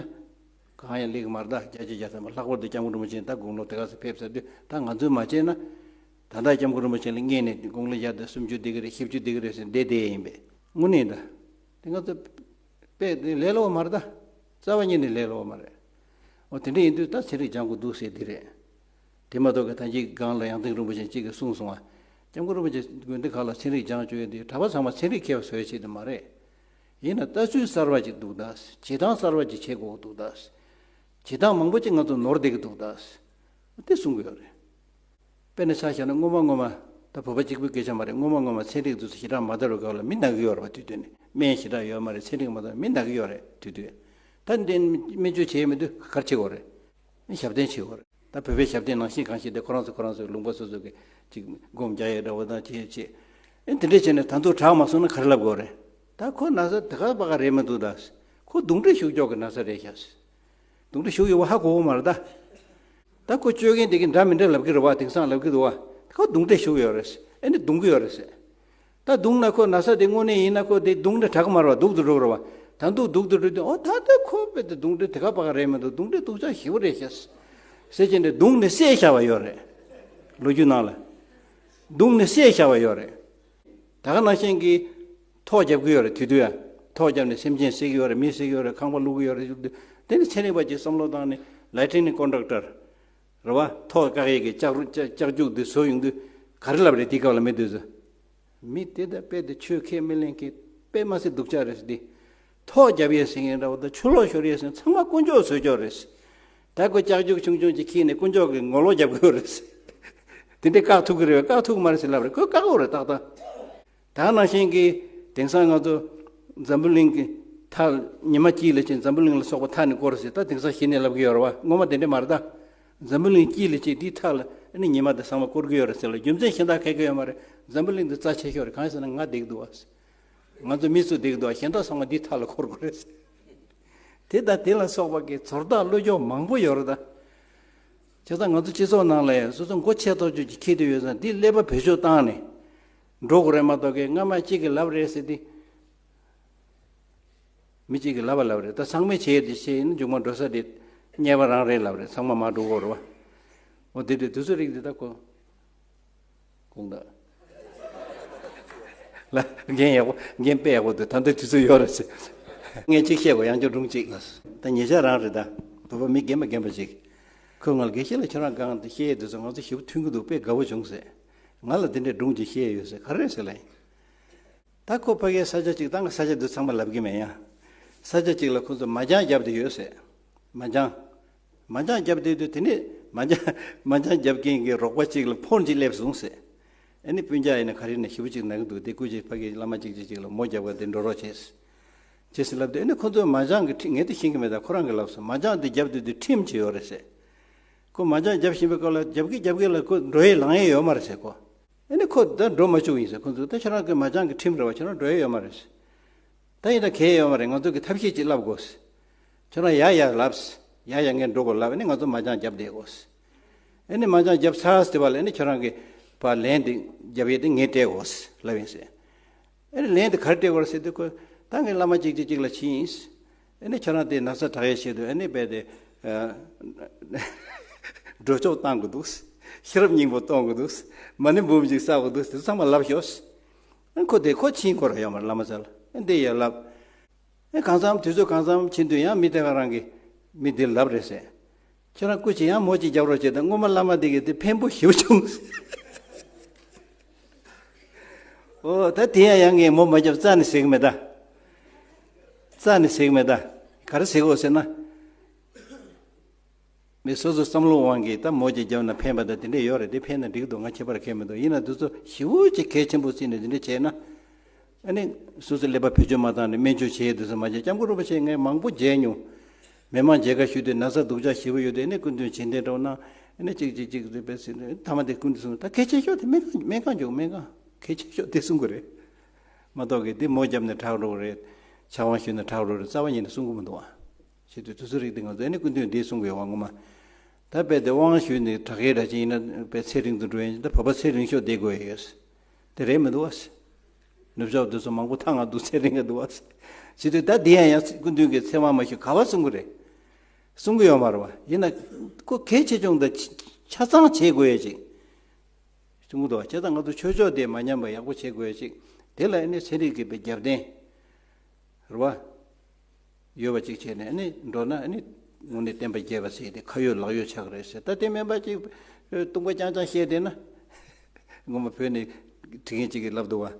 གང་ཡང་ལེགས་མ་རེད། ད་བརྒྱ་ཆ་བརྒྱ་ཐམ་པ། ལྷག་པར་དུ་སྐྱབས་མགོན་རིན་པོ་ཆེ་ད་དགུང་ལོ་དེ་ག་ཚོད་ཕེབས་ཚར་དུས། ད་ང་ཚོས་མ་བྱས་ན། ད་ལྟ་སྐྱབས་མགོན་རིན་པོ་ཆེ་ལ་བསྙེན་གནས་དགུང་ལོ་བརྒྱ་དང་སུམ་ཅུ་བསྡད་ཀྱི་རེད། བཞི་བཅུ་བསྡད་ཀྱི་རེད་ཟེར་བསྡད་བསྡད་ཡིན་པས། དངོས་གནས་ད་དེ་ང་ཚོ་དཔེ་དེ་ལས་སླ་བོ་མ་རེད་ད། རྩ་བ་ཉིད་ནས་ལས་སླ་བོ་མ་རེད། འོ་དེ་འདྲ་ཡིན་དུས་ད་ཚན་རིག་སྦྱང་དགོས་འདུག་ཟེར་འདི་རེད། དེ་མ་གཏོགས་ཀྱི་ད་ཅིག་སྒང་ལ་ཡང་སྟེང་རིན་པོ་ཆེ་གཅིག་གིས་གསུངས་སོང་བ། སྐྱབས་མགོན་རིན་པོ་ཆེ་དགོན་སྡེ་ཁག་ལ་ཚན་རིག་སྦྱང་བཅུག་ཡོད་དུས་གྲྭ་པ་ཚང་མ་ཚན་རིག་མཁས་པ་བཟོ་ཡ་ཆེད་དུ་མ་རེད། ཡིན་ན་ལྟ་ཚུལ་གསར་བ་ཅིག་འདུག་ད། བྱེད་སྟངས་གསར་བ་ཅིག་བྱེད་དགོས་འདུག་ད། བྱེད་སྟངས་མང་པོ་ཅིག་ང་ཚོ་ནོར་བསྡད་ཀྱི་འདུག་ད། དེ་གསུང་གི་ཡོད་རེད། དཔེར་ན་ཆ་བཞག་ན་སྔོན་མ་སྔོན་མ་ད་བོད་པ་གཅིག་པུའི་སྐད་ཆ་མ་རེད། སྔོན་མ་སྔོན་མ་ཚན་རིག་དེ་ཚོ་ཞེ་དྲག་མ་དར་བའི་སྐབས་ལ་མི་ན་གི་ཡོད་རེད་པ། དུས་དུས་ནས་སྨན་ཞེ་དྲག་ཡོད་མ་རེད། ཚན་རིག་མ་དར། མི་ན་གི་ཡོད་རེད་དུས་དུས། ད་འདི་སྨན་བཅོས་བྱེད་ཡས་མི་འདུག་ག་རེ་བྱེད་དགོས་རེད། ཞབས་བརྟན་བྱེད་དགོས་རེད། ད་བོད་པའི་ཞབས་བརྟན་ནང་བཞིན་གང་ཞིག་དེ་ཁོ་རང་ཚོ་ཁོ་རང་ཚོའི་ལུང་པ་སོ་སོ་གི་ཅིག་སྒོམ་རྒྱག་ཡས་འདྲ་བོ་དང་བྱེད་བྱེད། ཨེ་དེ་འདྲས་བྱས་ནས་ད་དུང་དྲག་མ་སོང་ན་ག་རེ་ལབ་དགོས་རེད། ད་ཁོ་ན་ཚ་དེ་ག་པ་ག་རེད་མི་འདུག་ད། ཁོ་གདུང་འདྲེ་ཤུགས་ཀྱོག་གི་ན་ཚ་རེད་ཤག་གདུང་འདྲེ་ཤུགས་ཡོད་པ་ཧ་གོ་གི་མ་རེད་ད། ད་ཁོ་བཅོས་མཁན་དེ་གིས་འདྲ་མི་འདྲ་ལབ་ཀྱི་རེད་བ། དེང་སང་ལབ་ཀྱི་འདུག་བ། ཁོ་གདུང་འདྲེ་ཤུགས་ཡོད་རེད། ཨེ་ནི་གདུང་གི་ཡོད་རེད་ཟེར། ད་གདུང་ན་ཁོ་ན་ཚ་དེ་དངོས་གནས་ཡིན་ན་ཁོ་དེ་གདུང་འདྲེ་དྲག་གི་མ་རེད་བ། སྡུག་ཏུ་འགྲོ་གི་རེད་བ། ད་འདུག་སྡུག་ཏུ་འགྲོ་དུས། ཨོ་ད་ལྟ་ཁོ་དཔེ་དེ་གདུང་འདྲེ་དེ་ག་པ་ག་རེད་མི་འདུག་གདུང་འདྲེ་སྡུག་ཅག་ཞེ་པོ་རེད་ཤག་ཟེར་བྱས་ནས་གདུང་ནས་བསད་བཞག་པ་ཡོད་རེད། ལོ་རྒྱུས་ནང་ལ། གདུང་ནས་བསད་བཞག་པ་ཡོད་རེད། ད་ག་ནང་བཞིན་གྱི་ཐོག་རྒྱབ་ཀྱི་ཡོད་རེད། དུས་དུས་ཡང་ཐོག་རྒྱབ་ནས་སེམས་ཅན་བསད་ཀྱི་ཡོད་རེད། མི་བསད་ཀྱི་ཡོད་རེད། ཁང་པ་བླུག་གི་ཡོད་རེད། དེ་ནི་ཚན་རིག་པ་ཅིག་བསམ་བློ་བཏང་ནས་ལེ་ཊིན་ནི་ཀོན་ཌག་ཊར་རེད་བ། ཐོག་བཀག་ཡས་ཀྱི་ལྕགས་རུ་ལྕགས་ལྕགས་རྒྱུག་འདི་བཟོ་ཡོང་དུས་ག་རེ་ལབ་རེད། དེའི་སྐབས་ལ་མི་འདུག་ཟེར། མི་དེ་དང་དཔེ་དེ་ཆོས་ཁས་མི་ལེན་མཁན་དཔེ་མ་སྲིད་སྡུག་ཅག་རེད་ཟེར། དེ་ཐོག་རྒྱབ་ཡས་ཟེར་མཁན་འདྲ་བོ་དང་ཆུ་ལོག་ཤོར་ཡས་ཟེར་མཁན་ཚང་མ་དཀོན་མཆོག་བཟོས་ཀྱོག་རེད་ཟེར། ད་ཁོ་ལྕགས་རྒྱུག་ཆུང་ཆུང་ཅིག་ཁྱེར་ནས་དཀོན་མཆོག་གི་ངོ་ལོག་རྒྱབ་ཀྱི་ཡོད་རེད་ཟེར། དེ་འདྲས་བཀག་ཐུབ་ཀྱི་རེད་པས། བཀག་ཐུབ་ཀྱི་མ་རེད་ཟེར་ལབ་རེད། ཁོས་བཀག་ཡོད་རེད་ཏག་ཏག་ད་ནང་བཞིན་གྱི་དེང་སང་ང་ཚོ་འཛམ་བུ་གླིང་གི་མཐའ་ཉི་མ་དཀྱིལ་ལ་ཕྱིན། འཛམ་བུ་གླིང་ལ་སོགས་པ་མཐའ་ནི་བསྐོར་ཟེར། ད་དེང་སང་གཞི་ནས་ལབ་ཀྱི་ཡོད་རེད་བ། སྔོན་མ་དེ་འདྲས་མ་རེད་ད། འཛམ་བུ་གླིང་དཀྱིལ་ལ་ཕྱིན། དེའི་མཐའ་ལ་ཨ་ནི་ཉི་མ་དེ་ཚང་མ་བསྐོར་གྱི་ཡོད་རེད་ཟེར་ལ། རྒྱུ་མཚན་གཞན་དག་ག་གི་ཡོད་མ་རེད། འཛམ་བུ་གླིང་འདི་རྩ་ཆེ་ཤོས་རེད། གང་ཡིན་ཟེར་ན་ང་བསྡད་ཀྱི་འདུག་བ། ང་ཚོ་མི་ཚོ་བསྡད་ཀྱི་འདུག་བ། གཞན་དག་ཚང་མ་འདིའི་མཐའ་ལ་འཁོར་དགོས་རེད་ཟེར། དེ་དང་དེ་ལ་སོགས་པ་གི་ཚོར་བདག་བློ་ཁོག་མང་པོ་ཡོད་རེད་ད། བྱས་ཙང་ང་ཚོ་སྤྱི་ཚོགས་ནང་ལ་ཡང་སོ་སོ་མགོ་ཆེ་ཐག་ཆོད་ཅིག་འཁྱེར་བསྡད་ཡོད་ཙང་། འདི་ཀླད་པ་བེད་སྤྱོད་བཏང་ནས་འགྲོ་དགོས་རེད་མ་གཏོགས་ཀྱི། སྔ་མ་གཅིག་གིས་ལབ་རེད་ཟེར་ཏེ། མི་གཅིག་གིས་ལབ་པ་ལབ་རེད། ད་ཚང་མས་བྱས་ཏེ་བྱས་ཡིན་ན་མཇུག་མ་འགྲོ་ས་དེ་རྙེད་པ་རང་རེད་ལབ་རེད། ཚང་མ་མར་འགྲོ་དགོས་རེད་བ། འོ་དེ་དུས་དུས་ཚོད་རིག་འདི་ད་ཁོ་དགོངས་དག་ལ་རྒན་ཡག་པོ། རྒན་དཔེ་ཡག་པོ་འདུག་ད་ལྟ་དུས་ཚོད་ཡོད་རེད་ཟེར། ངས་གཅིག་བཤད་དགོས། ཡང་བསྐྱར་སྒྲུང་གཅིག་ད་ཉེ་ཆར་རང་རེད། ད་བོད་པ་མི་རྒན་པ་རྒན་པ་ཅིག་ཁོས་ང་ལ་དགེ་བཤེས་ལགས་ཁྱོད་རང་སྒང་དུ་བཤད་ཡས་དུས་ཚོད་ང་ཚོ་ཞེ་པོ་མཐུན་གྱི་འདུག་དཔེ་དགའ་བོ་བྱུང་ཟེར། ང་ལ་དེ་འདྲའི་སྒྲུང་ཅིག་བཤད་ཡོད་ཟེར། ག་རེ་རེད་ཟེར་ལབ་ཡིན། ད་ཁོ་ཕ་གིའི་ས་ཆ་གཅིག་ད་ང་ས་ཆ་འདི་ཚང་མ་ལབ་གི་མེད། ཡང་ས་ཆ་གཅིག་ལ་ཁོ་ཚོ་མ་ཅང་བརྒྱབ་བསྡད་ཡོད་ཟེར། མ་ཅང་། མ་ཅང་བརྒྱབ་བསྡད་དུས་དེ་ནས་མ་ཅང་མ་ཅང་བརྒྱབ་མཁན་གྱི་རོགས་པ་གཅིག་ལ་ཕོན་ཅིག་སླེབས་སོང་ཟེར། ཨ་ནི་སྤུན་ཀྱག་ཡིན་ན་ག་རེ་ཡིན་ན་ཞེ་པོ་ཅིག་ན་གི་འདུག་དེ་སྐུ་མཁྱེན་ཕ་གིའི་བླ་མ་གཅིག་གཅིག་གཅིག་ལ་མོ་རྒྱབ་ག་དེ་འགྲོ་རོགས་བྱས། བྱས་ཟེར་ལབ་དུས་ཨ་ནི་ཁོ་ཚོས་མ་ཅང་གི་ཁྲིམས། ངས་དེ་ཤེས་ཀྱི་མེད། ད་ཁོ་རང་གིས་ལབ་སོང་། མ་ཅང་དེ་བརྒྱབ་བསྡད་དུས་ཁྲིམས་ཅིག་ཡོད་རེད་ཟེར། ཁོ་མ་ཅང་བརྒྱབ་བཞིན་པའི་སྐབས་ལ་རྒྱབ་ཀྱི་རྒྱབ་ཀྱི་ལ་ཁོ་འགྲོ་ཡས་ལངས་ཡས་ཡོད་མ་རེད་ཟེར་ཁོ། ཨ་ནི་ཁོ་ད་འགྲོ་མ་བཅུག་ཡིན་ཟེར། ཁོ་ཚོས་ད་ཁྱོད་རང་གི་མ་ཅང་གི་ཁྲིམས་རེད་བ། ཁྱོད་རང་འགྲོ་ཡས་ཡོད་མ་རེད་ཟེར། ད་ཡིན་ད་གལ་ཡོད་མ་རེད། ང་ཚོ་གི་ཐབས་ཤེས་ཅིག་བསླབ་དགོས་ཟེར། ཁྱོད་རང་ཡར་ཡར་ལབ་ཟེར། ཡར་ཡར་ངས་འགྲོ་དགོས་ལབ། ཨ་ནི་ང་ཚོ་མ་ཅང་བརྒྱབ་བསྡད་དགོས་ཟེར། ཨ་ནི་མ་ཅང་བརྒྱབ་ཚར་ཟེར་བ་ལ་ཨ་ནི་ཁྱོད་རང་གི་ཕར་ལན་དེ་རྒྱབ་ཡས་དེ་ངས་སྤྲད་དགོས་ཟེར་ལབ་ཡིན་ཟེར། ཨ་ནི་ལན་དེ་ག་རེ་སྤྲད་དགོས་རེད་ཟེར་དུས་ཁོས་ད་ངས་བླ་མ་གཅིག་གཅིག་གཅིག་ལ་ཕྱིན་ཡིན་ཟེར། ཨ་ནི་ཁྱོད་རང་དེ་ན་ཚ་དྲག་ཡས་ཆེད་དུ་ཨ་ནི་རྦད་དེ་ཨ་འགྲོ་ལྕོག་བཏང་དགོས་འདུག་ཤེས་རབ་སྙིང་པོ་གཏོང་དགོས་འདུག་མ་ཎི་འབུམ་གཅིག་བསགས་དགོས་འདུག་དེ་ཚོ་ཚང་མ་ལབ་ཤོག་ཨ་ཁོ་དེ་ཁོ་ཕྱིན་ཁོ་རང་ཡོད་མ་རེད། བླ་མ་ཚོ་ལ་ཨ་འདི་ཡར་ལབ། ཨ་གང་འཚམ་དུས་ཚོད་གང་འཚམ་ཕྱིན་དུས་ཡང་མི་དེ་ག་རང་གིས་མི་འདིར་ལབ་རེད་ཟེར། ཁྱེད་རང་སྐུ་མཁྱེན་ཡང་མོ་གཅིག་རྒྱབ་རོགས་བྱེད་དང་། སྔོན་མ་བླ་མ་དེ་གིས་དེ་ཕན་པོ་ཞེ་པོ་བྱུང་། ཨོ་ད་དེ་ཡང་ཡང་ངས་མོ་མ་རྒྱབ་རྩ་ནས་ཟེར་གི་མེད་ད། རྩ་ནས་ཟེར་གི་མེད་ད། ག་རེ་ཟེར་གི་ཡོད་ཟེར་ན། མི་སོ་སོའི་བསམ་བློ་དབང་གིས་ད་མོ་གཅིག་བརྒྱབ་ན་ཕན་པ་དང་དེ་འདྲས་ཡོད་རེད། དེ་ཕན་ན་འགྲིག་འདུག་ང་ཁྱད་པར་གང་ཡང་མི་འདུག་ཡིན་ན་དེ་ཚོ་ཞེ་པོ་ཅིག་གལ་ཆེན་པོ་བརྩིས་ནས་དེ་འདྲས་བྱས་ན། ཨ་ནི་སོ་སོའི་ཀླད་པ་བེད་སྤྱོད་མ་བཏང་ནས་སྨན་བཅོས་བྱེད་ཡས་དེ་ཚོ་མ་བྱས། སྐྱབས་མགོན་རིན་པོ་ཆེ་ངས་མང་པོ་མཇལ་མྱོང་། མི་མང་མཇལ་ཁ་ཞུས་དུས་ན་ཚ་སྡུག་ཅག་ཞེ་པོ་ཡོད་དུས་ཨ་ནི་སྐུ་མདུན་བྱིན་གདན་འདྲ་པོ་གནང་། ཨ་ནི་གཅིག་གཅིག་གཅིག་རེད་པས་ཟེར་ནས་མཐའ་མ་དེ་སྐུ་མདུན་གསུངས། ད་གལ་ཆེ་ཤོས་དེ་སྨན་ཁང་། སྨན་ཁང་འཇུག་སྨན་ཁང་གལ་ཆེ་ཤོས་དེ་གསུང་གི་རེད་མ་གཏོགས་གི་འདི་མོ་བརྒྱབ་ནས་དྲག་འགྲོ་གི་རེད། ཕྱག་དབང་ཞུས་ནས་དྲག་འགྲོ་གི་རེད་རྩ་བ་ཉིད་ནས་གསུང་གི་མི་འདུག་ཨ། བྱེད་དུས་དུས་ཚོད་རིགས་དེ་ང་ཚོ་ཨ་ནི་སྐུ་མདུན་འདི་གསུང་གི་ཡོད་པ་ངོ་མ། ད་རྦད་དེ་དབང་ཞུས་ནས་དྲག་གི་འདྲ་ཅིག་ཡིན་ན་རྦད་ཚེ་རིང་དུ་འགྲོ་ཡིན། ད་བོད་པ་ཚེ་རིང་ཤོས་བསྡད་དགོས་ཡོད། དེ་རེད་མི་འདུག་ཨ། ནུབ་ཕྱོགས་དེ་ཚོ་མང་པོ་ཐང་ང་འདུག་ཚེ་རིང་ག་འདུག་ཨ། བྱེད་དུས་ད་འདི་ཡང་ཡང་སྐུ་མདུན་གྱི་ཚེ་དབང་མ་ཞུས་ག་པར་གསུང་གི་རེད། གསུང་གི་ཡོད་མ་རེད་བ། ཡིན་ན་ཁོ་གལ་ཆེ་ཆུང་དང་ཆ་ཆ་ཚང་བྱེད་དགོས་ཡ་ཅིག་གསུང་གི་འདུག་བ། བྱས་ཙང་ང་ཚོ་ཆོས་ཕྱོགས་དེ་མ་ཉམས་པ་ཡག་པོ་བྱེད་དགོས་ཡ་ཅིག་དེ་ལ་ཨ་ནི་ཚན་རིག་གི་རྒྱབ་རྟེན་རེད་བ། ཡོད་པ་ཅིག་བྱས་ནས་ཨ་ནི་འགྲོ་ན་ཨ་ནི་དངོས་གནས་བསྟན་པ་རྒྱས་པ་ཟེར་དེ་ཁ་ཡོད་ལག་ཡོད་ཆགས་ཀྱི་རེད་ཟེར། ད་དེ་མིན་པ་ཅིག་ལྟུང་བ་རྐྱང་རྐྱང་བཤད་བསྡད་ན། ངོ་མ་བོད་ནས་ཁྲི་རྒན་ཅིག་གིས་ལབ་འདུག་བ།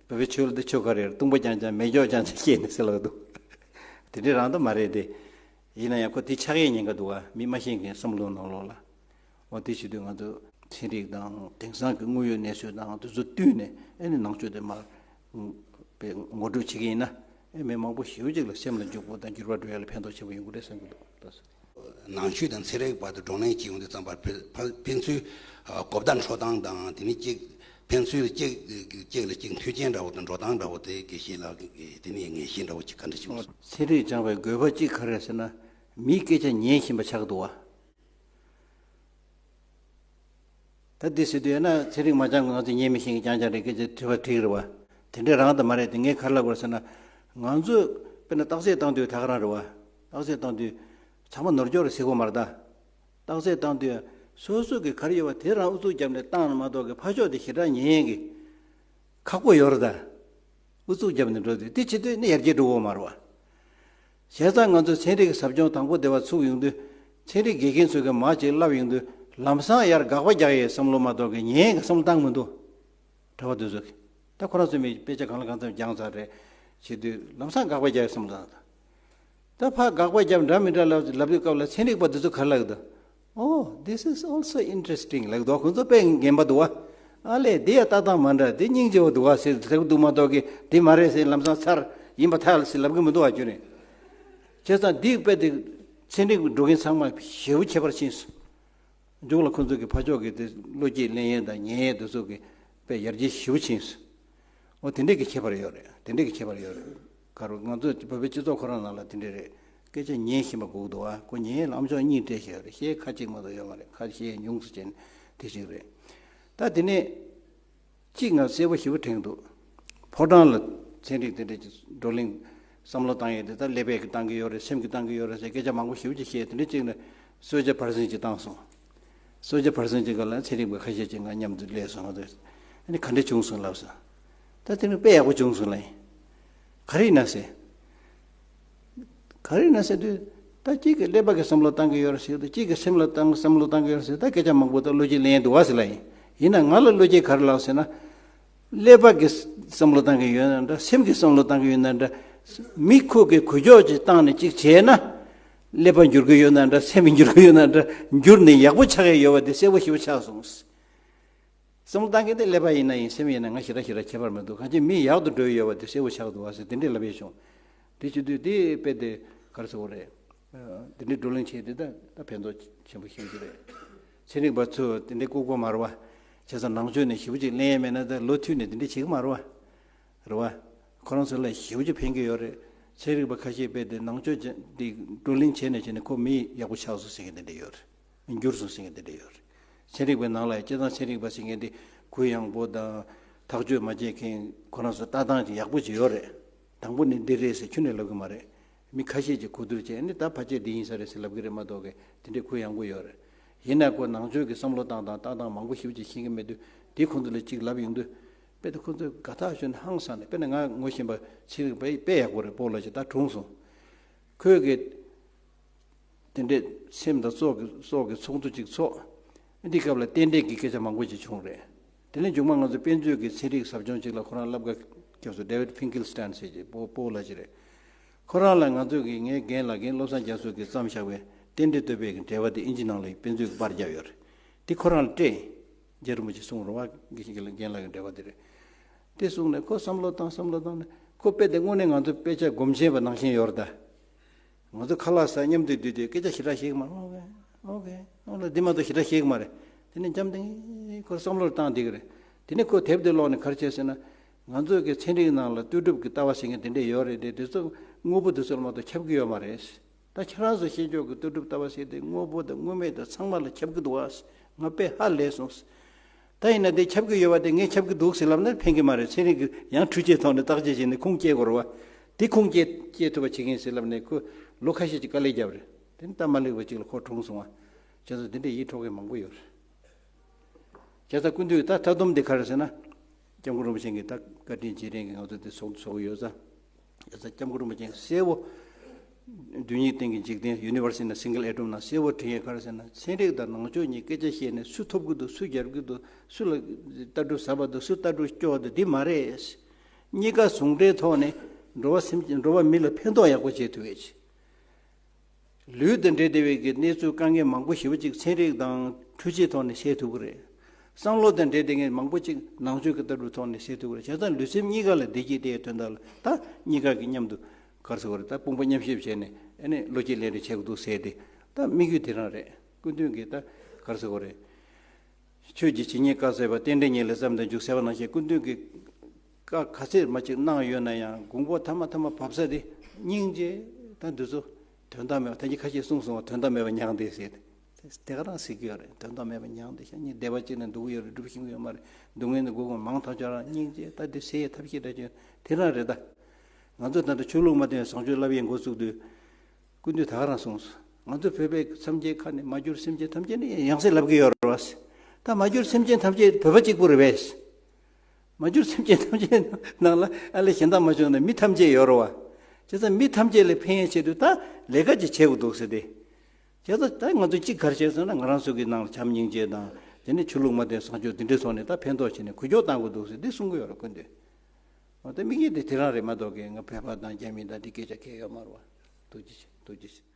བོད་པའི་ཆོས་ལ་འདི་ཆོས་ག་རེ་རེད། ལྟུང་བ་རྐྱང་རྐྱང་མེད་སྐྱོག་རྐྱང་རྐྱང་བཤད་ནས་ཟེར་ལབ་འདུག་དེ་འདྲའི་རང་ད་མ་རེད་དེ། ཡིན་ན་ཡང་ཁོ་དེ་ཆགས་ཡས་ཉེན་ཁ་འདུག་བ། མི་མ་ཤེས་མཁན་བསམ་བློ་ནང་ལོགས་ལ། འོ་དེ་བྱེད་དུས་ང་ཚོ་ཚན་རིག་དང་དེང་སང་གི་དངོས་ཡོད་གནས་ཚུལ་དང་དེ་ཚོ་བསྟུན་ནས་ཨ་ནི་ནང་ཆོས་དེ་མར་དཔེ་ངོ་སྤྲོད་བྱེད་ཀྱི་ཡིན་ན་ཨེ་མི་མང་པོ་ཞེ་པོ་ཅིག་ལ་སེམས་ལ་འཇུག་པོ་དང་འགྱུར་བ་འགྲོ་ཡ་ལ་ཕན་ཐོགས་ཆེན་པོ་ཡོང་གི་རེད་བསམ་གྱི་འདུག་ལགས་སོ། ནང་ཆོས་དང་ཚན་རིག་བར་དུ་བགྲོ་གླེང་བྱེད་ཡོང་དུས་ཙམ་པར་ཕན་ཕན་ཚུན་གོ་བརྡ་འཕྲོད་སྟངས་དང་དེ་ནི་གཅིག་ཕན་ཚུན་གཅིག་གཅིག་ལ་གཅིག་མཐུན་རྐྱེན་འདྲ་བོ་དང་འགྲོ་སྟངས་འདྲ་བོ་དེ་དགེ་བཤེས་ལགས་ཀྱིས་དེ་ནི་ངེས་ཤེས་འདྲ་བོ་ཅིག་ག་འདྲ་བྱུང་སོང་། ཚན་རིག་སྦྱངས་པའི་དགོས་པ་གཅིག་ག་རེ་རེད་ཟེར་ན། མིའི་སྐད་ཆ་ཉན་བཞིན་པ་ཆགས་འདུག་བ། ད་འདི་ཟེར་དུས་ཡང་ན་ཚན་རིག་མ་སྦྱངས་ང་ཚོ་ཉན་མི་ཤེས་མཁན་རྐྱང་རྐྱང་རེད། སྐད་ཆ་དྲི་བ་དྲིས་རེད་བ། དེ་འདྲས་རང་ད་མ་རེད་དེ། ངས་ག་རེ་ལབ་དགོས་ཟེར་ན། ང་ཚོས་དཔེར་ན་རྟགས་གསལ་བཏང་དུས་ད་ག་རང་རེད་བ། རྟགས་གསལ་བཏང་དུས་ཚང་མ་ནོར་འཁྱོག་རེད་ཟེར་གོ་མ་རེད་ད། རྟགས་གསལ་བཏང་དུས་སོ་སོ་གི་ག་རེ་ཡོད་པ་དེ་རང་ཨུ་ཚུགས་བརྒྱབ་ནས་བཏང་ན་མ་གཏོགས་གི་ཕར་ཕྱོགས་དེ་ཞེ་དྲག་ཉན་ཡས་གི་ཁག་པོ་ཡོད་རེད་ད། ཨུ་ཚུགས་བརྒྱབ་ནས་འགྲོ་དུས་དེ་བྱེད་དུས་ནི་ཡར་རྒྱས་འགྲོ་གི་ཡོད་མ་རེད་བ། བྱས་ཙང་ང་ཚོས་ཚན་རིག་གི་ཟབ་སྦྱོང་དང་པོ་དེ་བ་ཚུགས་ཡོང་དུས། ཚན་རིག་དགེ་རྒན་ཚོས་གི་མར་ཅིག་བསླབ་ཡོང་དུས་ལམ་སང་ཡར་དགག་པ་རྒྱག་ཡའི་བསམ་བློ་མ་གཏོགས་གི་ཉན་ཡའི་བསམ་བློ་བཏང་མི་འདུག་གྲྭ་པ་དེ་ཚོ་གི། ད་ཁོ་རང་ཚོའི་མི་དཔེ་ཆ་གང་ལ་གང་འཚམ་སྦྱངས་ཚར་རེད། བྱེད་དུས་ལམ་སང་དགག་པ་རྒྱག་ཡའི་བསམ་བློ་བཏང་། ད་ཕར་དགག་པ་རྒྱབ་འདྲ་མི་འདྲ་ལབ་ལབ་དུས་སྐབས་ལ་ཚན་རིག་པ་འདི་ཚོ་ག་རེ་ལབ་ཀྱི་འདུག Oh, this is also interesting. ལབ་ཀྱི་འདུག་ཁོང་ཚོ་དཔེ་རྒན་པ་འདུག་བ། ཨ་ལས་འདི་ཡང་ལྟ་སྟངས་མ་འདྲ། འདི་སྙིང་རྗེ་བོ་འདུག་བ་ཟེར་ཟེར་གྱི་འདུག་མ་གཏོགས་ཀྱི་འདི་མ་རེད་ཟེར་ལམ་སང་ཚར་ཡིན་པ་ཐལ་ཟེར་ལབ་ཀྱི་མི་འདུག་བ་ཁྱོད་ནས། བྱས་ཙང་འདི་དཔེ་དེ་ཚན་རིག་འགྲོ་མཁན་ཚང་མ་ཞེ་པོ་ཁྱད་པར་ཕྱིན་སོང་། མཇུག་ལ་ཁོང་ཚོ་གི་ཕར་ཕྱོགས་ཀྱི་དེ་བློ་སྐྱེད་ལེན་ཡས་དང་ཉན་ཡས་དེ་ཚོ་གི་དཔེ་ཡར་རྒྱས་ཞེ་པོ་ཕྱིན་སོང་། འོ་དེ་འདྲས་ཀྱི་ཁྱད་པར་ཡོད་རེད། དེ་འདྲས་ཀྱི་ཁྱད་པར་ཡོད་རེད། ག་རེ་ང་ཚོ་བོད་པའི་སྤྱི་ཚོགས་ཁོ་རང་ནང་ལ་དེ་འདྲས་རེད། སྐད་ཆ་ཉན་ཤེས་པ་དགོས་འདུག་ཨ། ཁོ་ཉན་ཡས་ལ་ཨ་མཆོག་གཉིས་སྤྲད་བཞག་ཡོད་རེད། བཤད་ཁ་གཅིག་མ་གཏོགས་ཡོད་མ་རེད། ཁ་བཤད་ཉུང་སུ་བྱས་ནས་དེ་ཞིག་རེད། ད་དེ་ནས་གཅིག་ང་གསལ་པོ་ཞེ་པོ་དྲན་འདུག་ཕོ་བྲང་ལ་ཚན་རིག་དེ་འདྲས་ཀྱི་བགྲོ་གླེང་བསམ་བློ་བཏང་ཡས་དེ་ད་ཀླད་པས་ཀྱི་བཏང་གི་ཡོད་རེད། སེམས་ཀྱི་བཏང་གི་ཡོད་རེད་ཟེར་སྐད་ཆ་མང་པོ་ཞེ་པོ་ཅིག་བཤད། དེ་འདྲས་གཅིག་ནས་གསོལ་ཇ་བར་གསེང་ཅིག་བཏང་སོང་། གསོལ་ཇ་བར་གསེང་ཅིག་སྒང་ལ་ཚན་རིག་པ་ཁ་ཤས་ཅིག་ང་མཉམ་དུ་སླེབས་སོང་། ང་ཚོས་ཨ་ནི་ག་འདྲས་བྱུང་སོང་ལབ་སོང་། ད་དེ་ནི་དཔེ་ཡག་པོ་བྱུང་སོང་ལ། ག་རེ་ཡིན་ན་ཟེར། ག་རེ་ཡིན་ན་ཟེར་དུས། ད་གཅིག་གིས་ཀླད་པ་གི་བསམ་བློ་བཏང་གི་ཡོད་རེད་ཟེར་དུས། གཅིག་གིས་སེམས་ལ་བཏང་བསམ་བློ་བཏང་གི་ཡོད་རེད་ཟེར། ད་སྐད་ཆ་མང་པོ་ད་བློ་སྐྱེད་ལེན་འདུག་བ་ཟེར་ལ་ཡིན། ཡིན་ན་ང་ལ་བློ་སྐྱེད་ག་རེ་ལངས་ཟེར་ན། ཀླད་པ་གི་བསམ་བློ་བཏང་གི་ཡོད་ན་འདྲ། སེམས་ཀྱི་བསམ་བློ་བཏང་གི་ཡོད་ན་འདྲ། མི་ཁོ་གི་གུ་ཅོག་ཅིག་བཏང་ནས་ཅིག་བྱས་ན། ཀླད་པ་འགྱུར་གི་ཡོད་ན་འདྲ། སེམས་འགྱུར་གི་ཡོད་ན་འདྲ། འགྱུར་ནས་ཡག་པོ་ཆགས་ཀྱི་ཡོད་པ་དེ་གསལ་པོ་ཞེ་པོ་ཆགས་སོང་། བསམ་བློ་བཏང་མཁན་དེ་ཀླད་པ་ཡིན་ན་ཡིན། སེམས་ཡིན་ན། ང་ཞེ་དྲག་ཞེ་དྲག་ཁྱད་པར་མི་འདུག་གང་ཅི་མི་ཡག་ཏུ་འགྲོ་ཡི་ཡོད་པ་དེ་གསལ་པོ་ཆགས་འདུག་བ་ཟེར། དེ་འདྲས་ལབ་ཡས་བྱུང་། དེ་བྱེད་དུས་དེ་དཔེ་དེ་ག་རེ་ཟེར་དགོས་རེད། ཨ། དེ་འདྲས་བགྲོ་གླེང་བྱས་དེ་ད་ད་ཕན་ཐོགས་ཆེན་པོ་ཤེས་ཀྱི་རེད། ཚན་རིག་པ་ཚོས་དེ་འདྲས་ལྐུགས་པ་མ་རེད་བ། བྱས་ཙང་ནང་ཆོས་ནས་ཞེ་པོ་ཅིག་གླེང་ཡས་མེད་ན། ད་ལོ་མཐུད་ནས་དེ་འདྲས་བྱེད་ཀྱི་མ་རེད་བ། རེད་བ། ཁོ་རང་ཚོ་ལ་ཞེ་པོ་ཅིག་ཕན་གྱི་ཡོད་རེད། ཚན་རིག་པ་ཁ་ཤས་དཔེ་དེ་ནང་ཆོས་ཅན་དེ་བགྲོ་གླེང་བྱས་ནས་བྱས་ནས་ཁོ་མི་ཡག་པོ་ཆགས་སོང་ཟེར་མཁན་དེ་འདྲས་ཡོད་རེད། འགྱུར་སོང་ཟེར་མཁན་དེ་འདྲས་ཡོད་རེད། ཚན་རིག་པའི་ནང་ལ་ཡང་། སྤྱིར་བཏང་ཚན་རིག་པ་ཟེར་མཁན་དེ་གུ་ཡངས་པོ་དང་ཐག་གཅོད་མ་བྱེད་མཁན་ཁོ་རང་ཚོ་ལྟ་སྟངས་ཅིག་ཡག་པོ་ཅིག་ཡོད་རེད། དང་པོ་ནས་འདི་རེད་ཟེར་ཁྱོན་ནས་ལབ་གི་མ་རེད། མི་ཁ་ཤས་ཀྱིས་གོ་བསྡུར་བྱས་ནས། ད་ཕལ་ཆེར་འདི་ཡིན་ས་རེད་ཟེར་ལབ་གི་རེད་མ་གཏོགས། གི་དེ་འདྲའི་གུ་ཡངས་པོ་ཡོད་རེད། ཡིན་ན་ཁོ་ནང་ཆོས་ཀྱི་བསམ་བློ་བཏང་སྟངས་ལྟ་སྟངས་མང་པོ་ཞེ་པོ་ཅིག་ཤེས་ཀྱི་མེད་དུས། དེ་ཁོང་ཚོ་ལ་ཅིག་ལབ་ཡོང་དུས། དཔེ་དེ་ཁོང་ཚོས་དགའ་ཐག་ཆོད་ནས་ཧང་སངས་ནས། དཔེར་ན་ང་ངོ་ཤེས་པ་ཚན་རིག་པ་དཔེ་ཡག་པོ་རེད། སྤོ་ལགས་ཅིག་ད་གྲོངས་སོང་། ཁོས་གི་དེ་འདྲའི་སེམས་དང་སྲོག་གི་སྲོག་གི་ཚོགས་འདུ་ཅིག་ཚོགས། འདི་སྐབས་ལ་རྟེན་འབྲེལ་གྱི་སྐད་ཆ་མང་པོ་ཅིག་བྱུང་རེད། དེ་ནས་མཇུག་མ་ང་ཚོ་དཔེ་མཛོད་ཀྱི་ཚན་རིག་ཟབ་སྦྱོང་ཅིག་ལ་ཁོ་རང་བསླབ་ག་སྐྱབས་སུ། David Finkelstein ཟེར་གྱི་སྤོ་སྤོ་ལགས་ཅིག་རེད། ཁོ་རང་ལ་ང་ཚོ་གི། ངའི་རྒན་ལགས་རྒན་བློ་བཟང་རྒྱ་མཚོ་གིས་བརྩམས་བཞག་པའི་རྟེན་འབྲེལ་བསྟོད་པའི་གི་འགྲེལ་པ་དེ་ཨིན་ཇི་ནང་ལ་དཔེ་མཛོད་ཀྱི་པར་བརྒྱབ་ཡོད་རེད། དེ་ཁོ་རང་ལ་སྤྲད། རྒྱ་རིན་པོ་ཆེ་གསུངས་རེད་བ། རྒན་ལགས་ཀྱི་འགྲེལ་པ་དེ་རེད། དེ་གསུངས་ནས་ཁོ་བསམ་བློ་བཏང་། བསམ་བློ་བཏང་ནས། ཁོ་དཔེ་དེ་དངོས་གནས་ང་ཚོ་དཔེ་ཆ་སྒོམ་ཆེན་པ་ནང་བཞིན་ཡོད་རེད་ད། ང་ཚོ་ཁ་ལག་ཟ། མཉམ་དུ་སྡོད་དུས་སྐད་ཆ་ཞེ་དྲག་བཤད་ཀྱི་མ་རེད། ཨོ་ཀེ། ཨོ་ཀེ། ཨོ་ལ། འདི་མ་གཏོགས་ཞེ་དྲག་བཤད་ཀྱི་མ་རེད། དེ་ནས་འཇམ་ཐིང་ཐིང་ཁོ་བསམ་བློ་བཏང་བསྡད་ཀྱི་རེད། དེ་ནས་ཁོ་དེབ་དེ་ཀློག་ནས་ག་རེ་བྱས་ཟེར་ན། ང་ཚོ་གི་ཚན་རིག་ནང་ལ་ལྟོས་གྲུབ་ཀྱི་ལྟ་བ་ཟེར་མཁན་དེ་འདྲས་ཡོད་རེད་དེ། དེ་ཚོ་དངོས་པོ་དེ་ཚོ་ལ་མ་གཏོགས་ཁྱབ་ཀྱི་ཡོད་མ་རེད། ད་ཁྱེད་རང་ཚོ་ཤེས་ཕྱོགས་ཀྱི་ལྟོས་གྲུབ་ལྟ་བ་ཟེར་དེ་དངོས་པོ་དང་དངོས་མེད་དང་ཚང་མ་ལ་ཁྱབ་ཀྱི་འདུག་བ། ང་དཔེ་ཧ་ལས་སོང་། ད་ཡིན་ན་དེ་ཁྱབ་ཀྱི་ཡོད་པ་དེ། ངས་ཁྱབ་ཀྱི་འདུག་ཟེར་ལབ་ན་ཕན་གྱི་མ་རེད། ཚན་རིག་གི་ཡང་འཕྲུལ་ཆས་ཐོག་ནས་བརྟག་དཔྱད་བྱས་ནས་ཁུངས་སྐྱེལ་དགོས་རེད་བ། དེ་ཁུངས་སྐྱེལ་སྐྱེལ་ཐུབ་པ་བྱེད་མཁན་ཟེར་ལབ་ནས། ཁོས་ལོ་ཁ་ཤས་ཅིག་དཀའ་ལས་བརྒྱབ་རེད། དེ་ནི་སྟབས་མ་ལེགས་པ་ཅིག་ལ་ཁོ་གྲོངས་སོང་བ། བྱས་ཙང་དེ་འདྲའི་ཡིད་འཕྲོག་མཁན་མང་པོ་ཡོད་རེད། བྱས་ཙང་སྐུ་མདུན་ད་མཐའ་སྡོམ་དེ་ག་རེ་ཟེར་ན། སྐྱབས་མགོན་རིན་པོ་ཆེ་གིས་ད་བཀའ་དྲིན་རྗེས་དྲན་གྱི་ང་ཚོ་དེ་ཚོགས་འདུ་ཚོགས་ཀྱི་ཡོད་ཙང་། ཡ་ས་སྐྱབས་མགོན་རིན་པོ་ཆེས་གསལ་པོ། རྡུལ་སྙེད་སྟེང་གི་འཇིག་རྟེན། Universe in a Single Atom ནང་གསལ་པོ་བྲིས་ཡོད། ག་རེ་ཟེར་ན། ཚན་རིག་དང་ནང་ཆོས་གཉིས་སྐད་ཆ་བཤད་ནས་སུ་ཐོབ་ཀྱི་འདུག་སུ་རྒྱབ་ཀྱི་འདུག་སུ་ལ་ལྟ་གྲུབ་ཟབ་པ་འདུག་སུ་ལྟ་གྲུབ་སྐྱོ་བ་འདུག་འདི་མ་རེད། གཉིས་ཀ་ཟུང་འབྲེལ་ཐོག་ནས་འགྲོ་བ་སེམས་ཅན། འགྲོ་བ་མི་ལ་ཕན་ཐོགས་ཡག་པོ་བྱེད་ཐུབ་ཡས་ཆེད། ལུས་དང་འབྲེལ་བསྡད་པའི་གི་གནས་ཚུལ་དཀའ་ངལ་མང་པོ་ཞེ་པོ་ཅིག་ཚན་རིག་དང་འཕྲུལ་ཆས་ཐོག་ནས་སེལ་ཐུབ་ཀྱི་རེད། བསམ་བློ་དང་འབྲེལ་བསྡད་མཁན་མང་པོ་ཅིག་ནང་ཆོས་ཀྱི་ལྟ་གྲུབ་ཐོག་ནས་སེལ་ཐུབ་ཀྱི་རེད། བྱས་ཙང་ལུས་སེམས་གཉིས་ཀ་ལ་བདེ་སྐྱིད་སྟེར་ཡས་དོན་དག་ལ། ད་གཉིས་ཀ་གི་མཉམ་དུ་ག་རེ་ཟེར་དགོས་རེད། ད་དཔུང་པ་མཉམ་གཤིབ་བྱས་ནས། ཨ་ནི་བློ་སྐྱེད་ལེན་རེས་བྱེད་དགོས་འདུག་ཟེར་ཏེ། ད་དམིགས་ཡུལ་དེ་རང་རེད། སྐུ་མདུན་གྱིས་ད་ག་རེ་ཟེར་དགོས་རེད། ཆོས་ཀྱི་ཇི་སྙེད་བཀའ་སྩལ་པ། རྟེན་འབྲེལ་སྙེད་ལས་བརྩམས་དང་འཇུག་ཟེར་བ་ནང་བཞིན། སྐུ་མདུན་གྱིས་བཀའ་ག་ཚད་མ་ཅིག་གནང་ཡོད་ན་ཡང་། དགོངས་པ་མཐའ་མ་མཐའ་མ་བབས་ས་དེ་སྙིང་རྗེ། ད་འདི་ཚོ་དོན་དག་མེད་པ། ད་གིན་ཁ་ཤས་གསུངས་སོང་བ། དོན་དག་མེད་པ་མྱངས་བསྡད་ཟེར་ཏེ། དེ་ག་རང་ཟེར་གྱི་ཡོད་རེད། དོན་དག་མེད་པ་མྱངས་བསྡད་ཤག་སྡེ་པ་གཅིག་ནས་འདུག་གི་ཡོད་རེད། སྒྲུབ་ཤེས་ཀྱི་ཡོད་མ་རེད། སྡུག་བསྔལ་ནི་སྒོ་ཀུན་མང་ཐག་ཆོད་རང་། སྙིང་རྗེ། ད་འདི་སེལ་ཡས་ཐབས་ཤེས་འདྲ་ཅིག་དེ་རང་རེད་ད། ང་ཚོ་ད་ལྟ་ཆོས་ལུགས་མ་མཐུན་བཟང་སྤྱོད་བསླབ་ཡས་འགོ་བཙུགས་དུས། སྐུ་མདུན་ད་ག་རང་གསུངས་སོང་། ང་ཚོ་བོད་པའི་མཚམས་བཅད་ཁ་ནས་མ་གྱུར་སེམས་ཅན་ཐམས་ཅད་ནི་ཡང་སེ་ལབ་ཀྱི་ཡོད་རེད་བ། ད་མ་གྱུར་སེམས་ཅན་ཐམས་ཅད་བོད་པ་གཅིག་པུ་རེད་པས། མ་གྱུར་སེམས་ཅན་ཐམས་ཅད་ནང་ལ་ཨ་ལས་གཞན་དག་མ་བྱུང་ན་མི་ཐམས་ཅད་ཡོད་རེད་བ། བྱས་ཙང་མི་ཐམས་ཅད་ལ་ཕན་ཡས་ཆེད་དུ་ད་ལས་ཀ་ཅིག་བྱེད་དགོས་འདུག་ཟེར་ཏེ། བྱས་ཙང་ད་ང་ཚོ་གཅིག་ག་རེ་བྱས་ཟེར་ན། ང་རང་ཚོ་གི་ནང་ལ་བྱམས་སྙིང་རྗེ་དང་། དེ་ནས་ཆོས་ལུགས་མ་མཐུན་བཟང་སྤྱོད་དེ་འདྲའི་ཐོག་ནས་ད་ཕན་ཐོགས་བྱས་ནས་འགུལ་སྐྱོད་གཏང་དགོས་འདུག་ཟེར་འདི་གསུང་གི་ཡོད་རེད། སྐུ་མདུན། འོ་ད་དམིགས་ཡུལ་དེ་དེ་རང་རེད་མ་གཏོགས། གི་ང་བོད་པ་དང་རྒྱ་མི་དང་འདི་སྐད་ཆ་གང་ཡང་ཡོད་མ་རེད་བ། ཐུགས་རྗེ་ཆེ། ཐུགས་རྗེ་ཆེ།